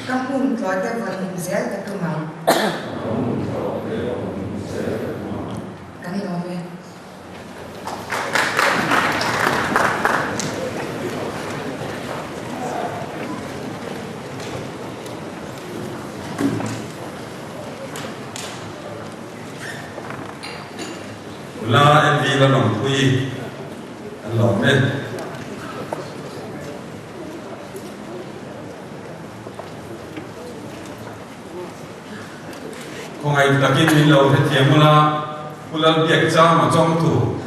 Ka hmun tlawh te vawnhim zel ka tum ang. Kan lawm e. Nula MV la lawmpui an lawm e. Khawngaih takin min lo hrethiam ula, Pu Lalbiak Chama chawngtu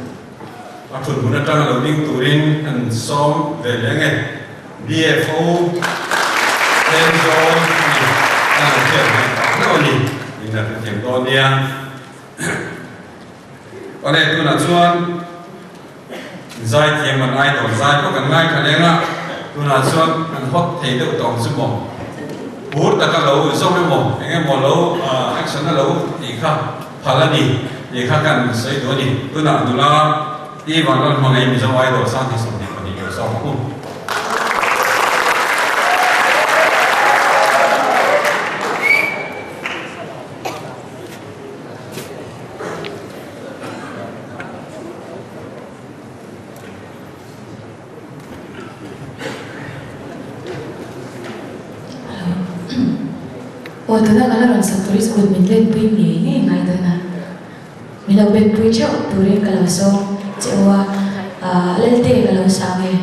a thut hmun atanga lo ding turin an sawm ve leh nge. BFO Thenzawl ni a lo hriat ve tak hlauh a ni, min la hrethiam dawn nia. Awle, tunah chuan zaithiam an idol zai pawh kan ngaithla leng a, tunah chuan an hot thei deuh tawh ang chu maw? Phur taka lo zawm emaw eng emaw lo action a lo tih kha phal a ni tih kha kan sawi duh a ni. Tunah nula Pi Vanlalhmangaih Mizo Idol 2022 lo sawm ang u. Aw tuna ka la rawn sak tur hi chu kut min let pui ngei ngei ngai dawn a, min lo bet pui theuh turin ka lo sawm che u a, Lelte ka lo sang e.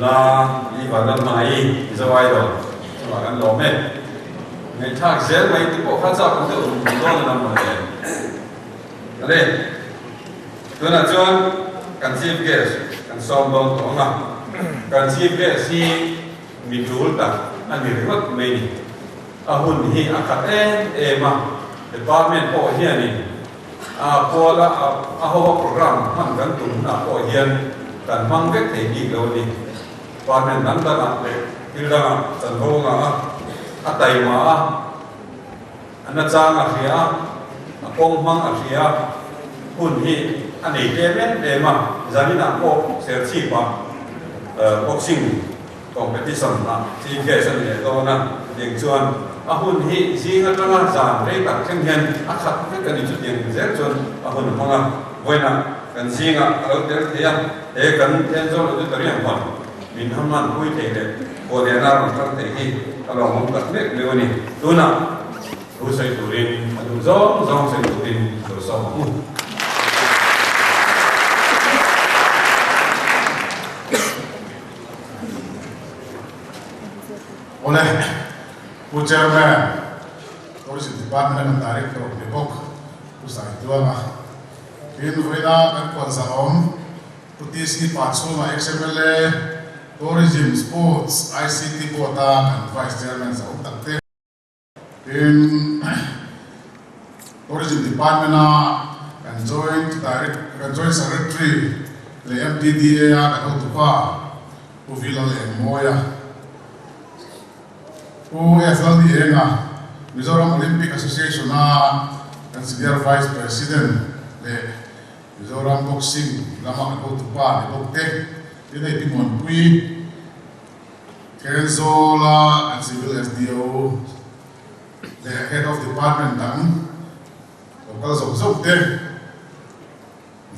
La i van ram hmangaih i zo ai lo chungah kan lawm e. Ngaihthlak zel mai te pawh kha chak awm deuh rum dawn a lam rawn le. Ale, tunah chuan kan chief guest kan sawm dawn tawh ang a. Kan chief guest hi mi tul tak a ni ringawt mai ni. A hun hi a khat em em a, department pawh hianin a kuala a hoa program hman kan tum hunah pawh hian kan hmang vek thei bik lo a ni. Department dang dangah leh thil dangah chanvo a ngah a, a taima a, a nachang a hria a, a kawng hmang a hria a, hun hi a nei tlem em em a, zaninah pawh Serchhip-ah boxing Competition ah chief guest a ni leh dawn a, tiang chuan a hun hi zing atanga zan rei tak thleng hian a khat vek a ni chu tiang zel chuan a hun a hmang a, vawiinah kan zingah a lo tel thei a, he kan Thenzawl Auditorium hawn min hamman pui thei leh kawhliana rawn kal thei hi a lawmawm tak mek leu a ni. Tunah thu sawi turin a duh zawng zawng sawi turin lo sawm ang u. Awle, Pu Chairman, Tourism Department a kan Director ni bawk Pu Zaituanga, tin vawiina kan kuanzahawm Pu TC Pachhunga ex-MLA, Tourism, Sports, ICT Board-a kan Vice Chairman zahawm tak te. Tin, Tourism Department-a kan Joint Direct, kan Joint Secretary leh MTDA-a kan hotupa Pu V Lalengmawia, Pu F Lalnienga, Mizoram Olympic Association-a kan Senior Vice President leh Mizoram Boxing lama kan hotupa ni bawk te, tin hei Pi Muanpui, Thenzawla an Civil SDO leh Head of Department dang lo kal zawk zawk te,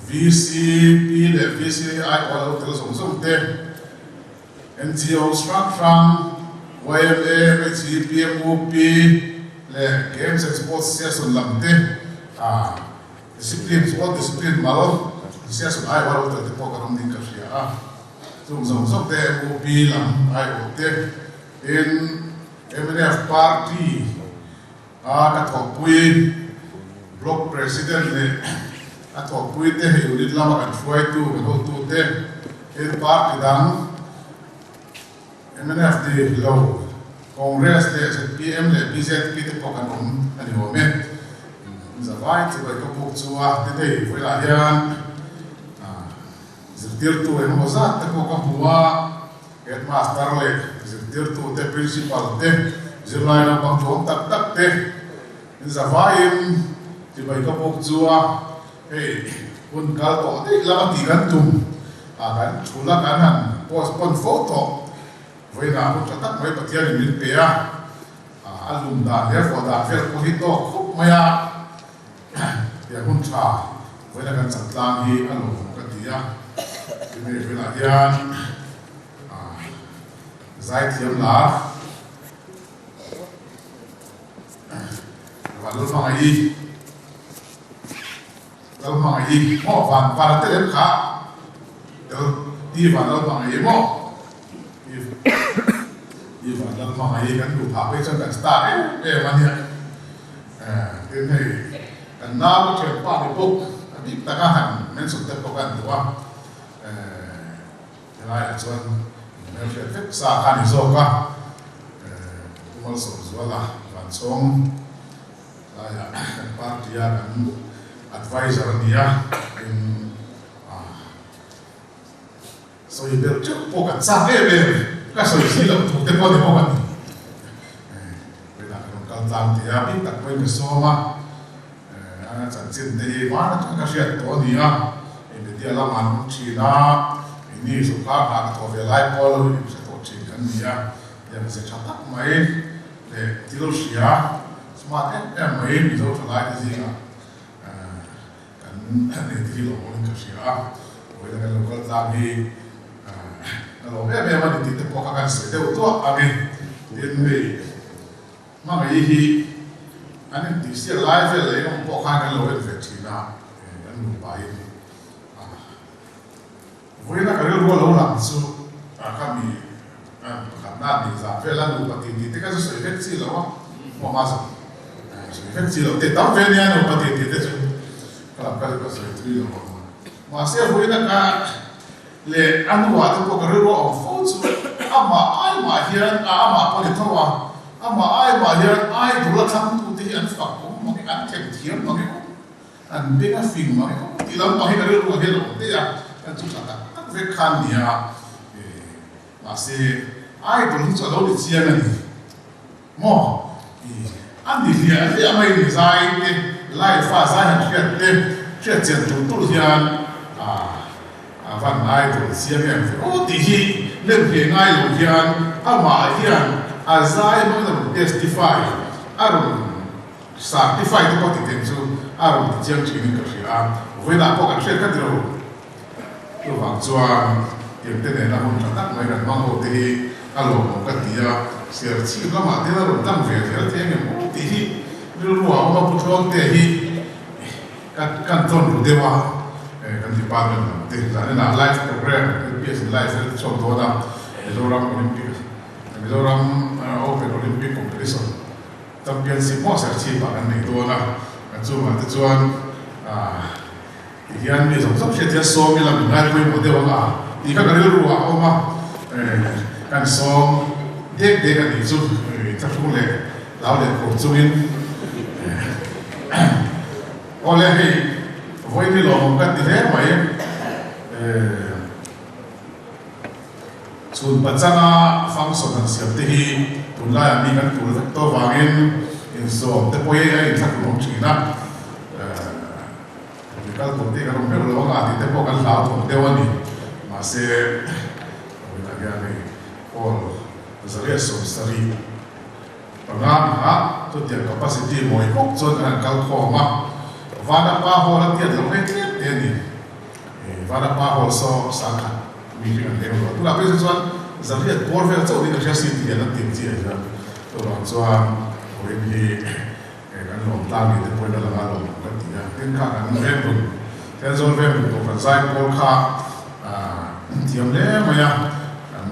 VCP leh VCI aw lo tel zawk zawk te, NGOs hrang hrang, yma, MHEP, MUP leh Games and Sports Association lam te, Discipline, Sport Discipline mal Association aiawh lo tel te pawh kan awm niin ka hria a. Chung zawng zawng te MUP lam aiawh te tin mnf party a ka thawhpui Block President leh a thawhpui te hei unit lama kan hruaitu kan hotu te tin party dang mnf ni lo Congress leh zpm leh bjp te pawh kan awm a ni awm e. Zavai chu ka buk chu a tin hei vawilah hian Zirtirtu engemaw zat te pawh ka hmu a, Headmaster leh zirtirtu te, Principal te, zirlai naupang tlawm tak tak te in zavaiin chibai ka buk chu a, hei hun kal tawh daih lama tih kan tum a, kan thul a, kan han postpone fo tawh. Vawiinah hun tha tak mai Pathianin min pe a, a lum dan leh a fawh dan vel pawh hi tawk khawp mai a. Tiang hun tha vawiina kan chak tlang hi a lawmawm ka ti a, tun hei vawiinah hian zaithiam lar Vanlalhmangaih-i Lalhmangaih-i maw van van a tel em kha tel ti Vanlalhmangaih-i maw ti Vanlalhmangaih-i kan duh phah phei chuan kan star em em a nia. Tin hei kan nau ka thianpa ni bawk a bik taka han mention te pawh ka han duh a, helaiah chuan hmelhriat vek sa kha a ni zawk a, Pu Malsawmzuala Vanchhawng laiah kan party a kan adviser a ni a, tin Sawi ber teuh pawh kan chak em em, ka sawi si loh thu te pawh ni bawk a ni. Vawiinah ka rawn kal tlang thei a, bik tak pawhin ka sawm a, a chanchin te hi van atang ka hriat tawh a ni a, hei media lamah an awm thin a, keini sawrkar hna ka thawh ve lai pawh lo inhre tawh thin kan ni a, tiang ze tha tak mai leh thil hria smart em em mai Mizo thalai te zingah Kan nei te hi lawmawmin ka hria a, vawiina kan lo kal tlang hi ka lawm em em a ni tih te pawh kha kan sawi deuh duah ang e. Tin hei hmangaih hi an intihsiak lai vel leh engemaw pawh khan kan lo en ve thin a, kan nupa in vawiina ka rilru. rilru a lo lang chu ka mi pakhat na nih zan vel a nupa ti tih te kha chu sawi vek chi lo a, hmuam a zawng sawi vek chi lo te tam ve nia nupa ti tih te chu ka lam ka ka sawi thui lo ang. Mahse vawiin a ka leh a hnuah te pawh ka rilru a awm fo chu amah ai mah hian a amah pawh ni tho a, amah ai mah hian idol a thlangtute hi an fak awm mang e, an them thiam mang e aw. An beng a fing mang emaw tih lampang hi ka rilru ah hian a awm daih a, kan chu tha tak tak vek khan nia mahse idol hi chu a lo ni chiang a ni maw ih a ni hliah hliah mai ni zai te live a zai han hriat te hriat chian tur tur hian ah a van idol chiang em ve aw tih hi lem hle ngai lo hian amah hian a zai hmangin a rawn testify a rawn Certify te pawh ti teng chu a rawn ti chiang thin in ka hria a, vawiinah pawh kan hriat kha ti lo. Chuvang chuan tiangte nena hun tha tak mai kan hmang ho te hi a lawmawm ka ti a, ser chhip lamah te a rawn tlang ve zel thei angem aw tih hi rilru ah awm a, Pu Tluangte hi kan kan tawn ru deuh a, kan department lam te zaninah live program LPS in live a ti chhuak dawn a, Mizoram Olympic Mizoram Open Olympic Competition. Championship pawh Serchhip ah kan nei dawn a, kan chungah te chuan ti hian mi zawng zawng hriat hian sawm ila min ngai pawimawh deuh ang a tih kha ka rilru ah a awm a, kan sawm dek dek a nih chu thlahrung leh hlau leh khur chungin awle hei vawiin hi lawmawm kan ti hle mai. Chhun pachanga function han siam te hi tunlaiah mi kan tul vek tawh vangin inzawm te pawh hi a inthlahrun awm thin a, mi kal tur te kan awm meuh lo anga tih te pawh kan hlauthawm deuh a ni. Mahse, vawiinah hian hei hall 175 hmunah chutiang capacity mawi bawk chuan kan han kal khawm a, Vanapa hall a tiat loh hei tlem te a ni. Vanapa hall saw sangkhat Mi hi an leng lo a, tunah phei chuan zariat bawr vel chauh niin ka hria si tih hian an ti ang chiah hian chuvang chuan vawiin hi kan lawm tlang ni te pawhin a lang a lawm ka ti a, tin kha kan veng run Thenzawl veng run pawh kan zai pawl kha thiam hle mai a, kan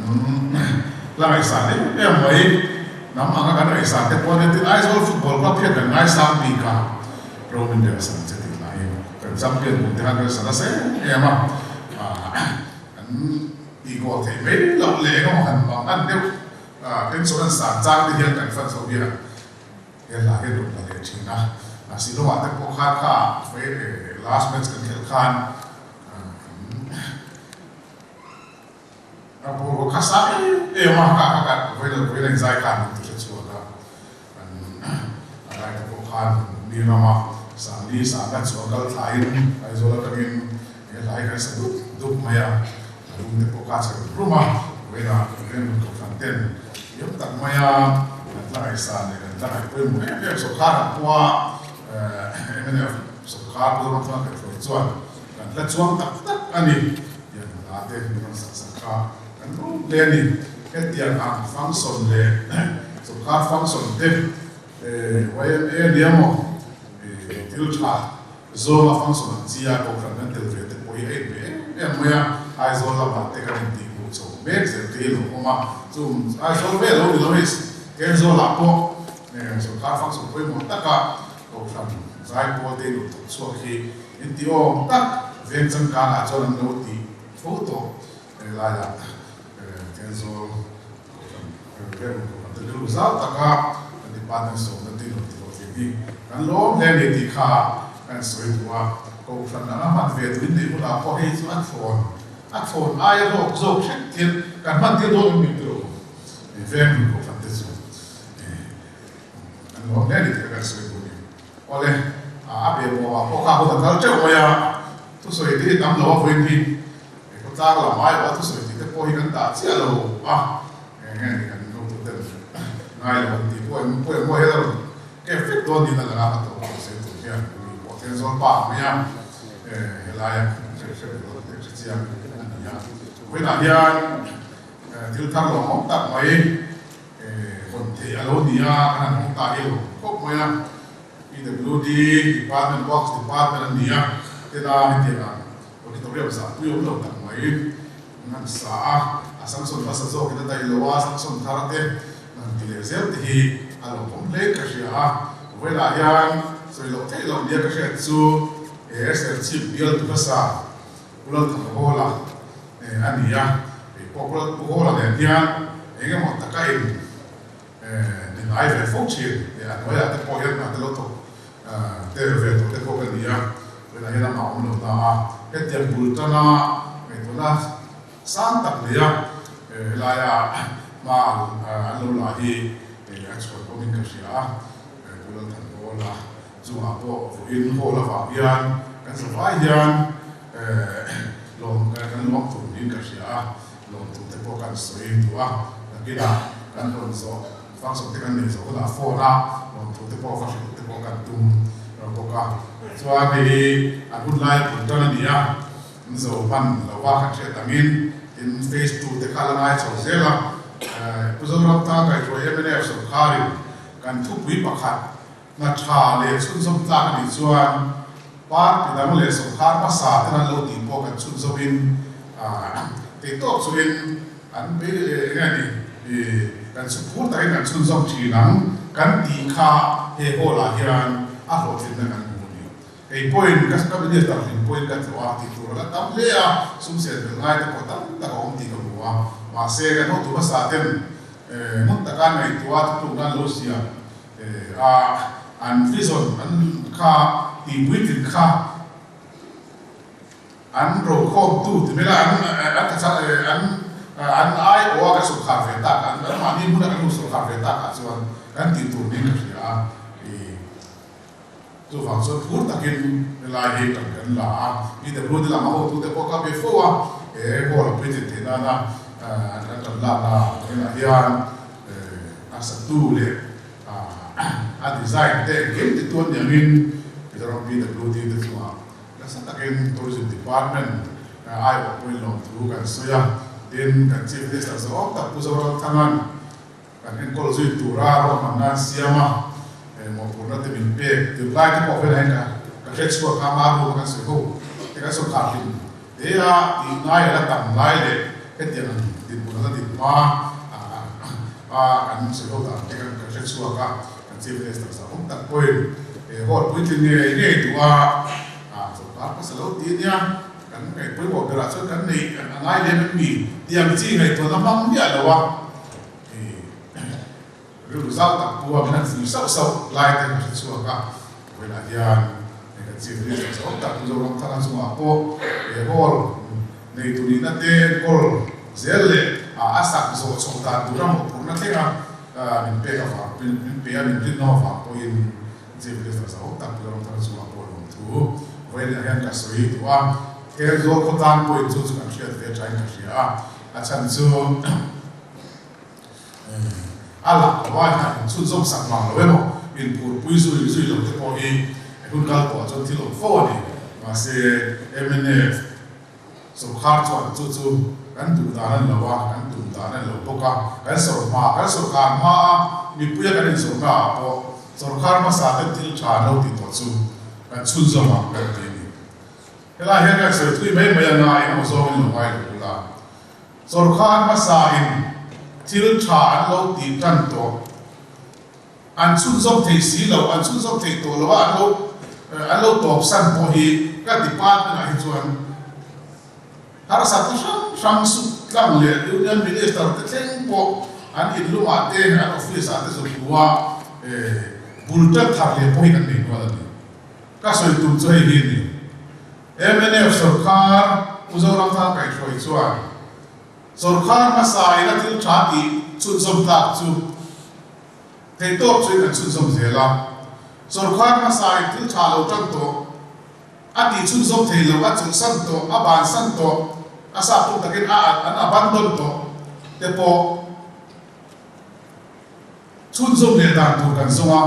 la ngaihsan em em mai, hnam anga kan ngaihsan te pawh nia tin Aizawl football club hian kan ngaisang bik a, Roman Nelson che tih hlaiin kan champion kum te khan kan sa nasa em em a, kan tih goal theih mai loh leh eng emaw han bang an deuh pension an san chang te hian kan fan chho hian he hla hi a rawn la leh thin a, Shillong ah te pawh khan kha last match kan khelh khan A bungraw kha sa em em a, ka ka vawi vawi leng zai khan min ti hre chhuak a, kan a lai te pawh khan mi rama Sangli sanga chu a kal thlaiin Aizawl atangin he hlai kan sa dup dup mai a, a lung te pawh kha a chhe rum rum a, vawiinah Remrun Kohhran ten thiam tak mai a kan tla ngaihsan leh kan tla ngaih pawimawh em em sawrkar ang pawha mnf sawrkar Pu Zoramthanga kaihhruai chuan kan la chuang tak tak a ni. Tiang hla te min rawn sak sak kha kan rum hle a ni. Hetiang ang function leh sawrkar function te YMA nia maw thil tha zawnga function ang chi a kohhran kan tel ve te pawh hi a inbe em em mai a, Aizawl lamah te kan intih hmuh chho mek zel te hi a lo awm a, chung Aizawl ve lo ni lo hei Thenzawl ah pawh sawrkar function pawimawh taka kohhran zaipawl te in rawn thawk chhuak hi Inti awm tak veng changkangah chuan an lo ti fo tawh helaiah Thenzawl Kohhran Rev Kohhran te rilru zau taka kan department sawmna te rawn ti hlawh thin hi kan lawm hle a ni tih kha kan sawi duh a, Kohhran anga hman ve duh in neih hunah pawh hei chu a thlawn a thlawn aia hlawk zawk hrek thil kan hman tir dawn em ni tiro veng Kohhran te chu kan lawm hle a ni tih kha kan sawi duh a ni. Awle, a be pawh ah pawh kha hun a kal teuh mai a, thusawi te hi tam lo a vawiin hi khawtlang lam ai pawh a thusawi tih te pawh hi kan dah chiah lo a, eng nge ni kan hotu ten ngai lo an tih pawh eng pawh emaw hian a rawn kep vek dawn niin a lang a, a tawp tawh zel tur hian mi pawh Thenzawl pa ang mai a, helaia hre hre ve lo te hre chiang a ni a, vawiinah hian thil thar lawmawm tak mai. Hawn theih a lo ni a, kan han hawng ta hi a lo khawp mai a. PWD Department, Works Department an ni a, tena hetiang auditorium zahpui awm lo tak mai. An han sa a, a Samson hmasa zawkin a daih lo a, Samson thar te an ti leh zel te hi a lo awm hle ka hria a. Vawilah hian sawi loh theih loh nia ka hriat chu he Serchhip bialtu hmasa Pu Lalthangawla a ni a, kei pawh Pu Hawla nen hian eng emaw taka in Min ai ve fo thin e, a hnuaiah te pawh hian hna te lo thawk tel ve tawh te pawh ka ni a, tunah hian amah awm lo ta a, hetiang bul tana ngaihtuahna sang tak nei a, helaia hma an lo la hi a chhuan pawmin ka hria a, Pu Lalthanhawla chungah pawh vawiin hall avang hian kan zavai hian lawm kan luang tur niin ka hria a. Lawmtu te pawh kan sawi duh a, nakinah kan rawn zawh function te kan nei zawh hunah phone a lawmtu te pawh va hrilh te pawh kan tum bawk a. Chuan hei hi an hun laia bul tan a ni a, an zo hman lo va kan hriat angin tin phase 2 te kha la ngai chho zel a. Pu Zoram ta kaihruai mnf sawrkharin kan thupui pakhat Hna tha leh chhunzawm tlak a nih chuan party dang leh sawrkar hmasa ten an lo tih pawh kan chhunzawmin tei tawk chuin an bei eng nge ni kan chhukphur takin kan chhunzawm thin ang kan tih kha he hall ah hian a hlawhtlinna kan hmu a ni. Kei pawhin ka ka minister hlim pawhin ka tlawh a tih tur a la tam hle a, sum sen belh ngai te pawh tam tak a awm tih ka hmu a, mahse kan hotu hmasa ten ngun taka ngaihtuah thutlukna an lo siam A an vision an kha tihpuitlin kha an rokhawmtu ti mai la an an an an aiawh a kan sawrkhar ve tak an an mahni hmuna kan lo sawrkhar ve tak ah chuan kan tih tur niin ka hria a i chuvang chuan phur takin helai hi kan kan la a PWD lama hotute pawh ka be fo a he hall a puitlin theih nana an kan lakna enah hian A satu leh a design te engkim ti tuan niangin Mizoram PWD te chungah nasa takin Tourism Department aiawh pawhin lawmthu kan sawi a. Tin, kan Chief Minister zawng tak Pu Zoramthanga'n kan enkawl zui tura ruahmanna an siam a, mawhphurhna te min pek tirh lai te pawh velah hian ka hre chhuak a, ama room a kan sawi ho te kan sawrkar hlim He a tih ngai a la tam lai leh hetiang dinhmun a la din hma a kan sawi ho dan te kan hre chhuak a, kan Chief Minister zahawm tak pawhin he hall puitling ngei ngei duh a sawrkar hmasa lo ti ania, kan ngaih pawimawh berah chuan kan neih a ngai lem em ni tiang chi ngaihtuahna hmang miah lo a Rilru zau tak pua min han fui sauh sauh lai te ka hre chhuak a, vawilah hian hei kan Chief Minister zau tak Mizoram Thanga chungah pawh he hall neitu nihna te enkawl zel leh a sak zawh chhoh dan tura mawhphurhna thlenga min pek avang min pe a min rinna avang pawhin Chief Minister zau tak Mizoram Thanga chungah pawh lawmthu vawilah hian ka sawi duh a, Thenzawl khawtlang pawhin chu chu kan hriat ve thain ka hria a, a chhan chu. A lak lo a, hna in chhunzawm sak mang lo emaw, in phurpui zui zui lo te pawh hi hun kal tawh ah chuan thil awm fo a ni. Mahse, mnf sawrkhar chuan chu chu kan duh dan a ni lo a, kan tum dan a ni lo bawk a, kan sawrhma, kan sawrkhar hma a mipuia kan inzawrhna ah pawh sawrkhar hmasa ten thil tha an lo tih tawh chu kan chhunzawm ang kan ti a ni. Helai hian kan sawi thui mai mai anga engemaw zawngin lo ngai lo bula. Sawrkar hmasain thil tha an lo tih tan tawh, an chhunzawm thei si lo, an chhunzawm thei tawh lo a, an lo an lo tawpsan pawh hi ka department ah hi chuan harsatna hrang hrang suk tlang leh Union Minister te thleng pawh an inlumah te an office ah te zuk hmu a bul tan thar leh pawh hi kan nei nual a ni. Ka sawi tum chu hei hi a ni. Mnf sawrkar Pu Zoramthang kaihhruai chuan sawrkar hmasa in a thil tha tih chhunzawm tlak chu theihtawp chuin an chhunzawm zel a. Sawrkar hmasa in thil tha lo tan tawh a tih chhunzawm thei lo, a chawlhsan tawh, a bansan tawh, a sap tum takin a an abandon tawh te pawh chhunzawm leh dan tur kan zawng a.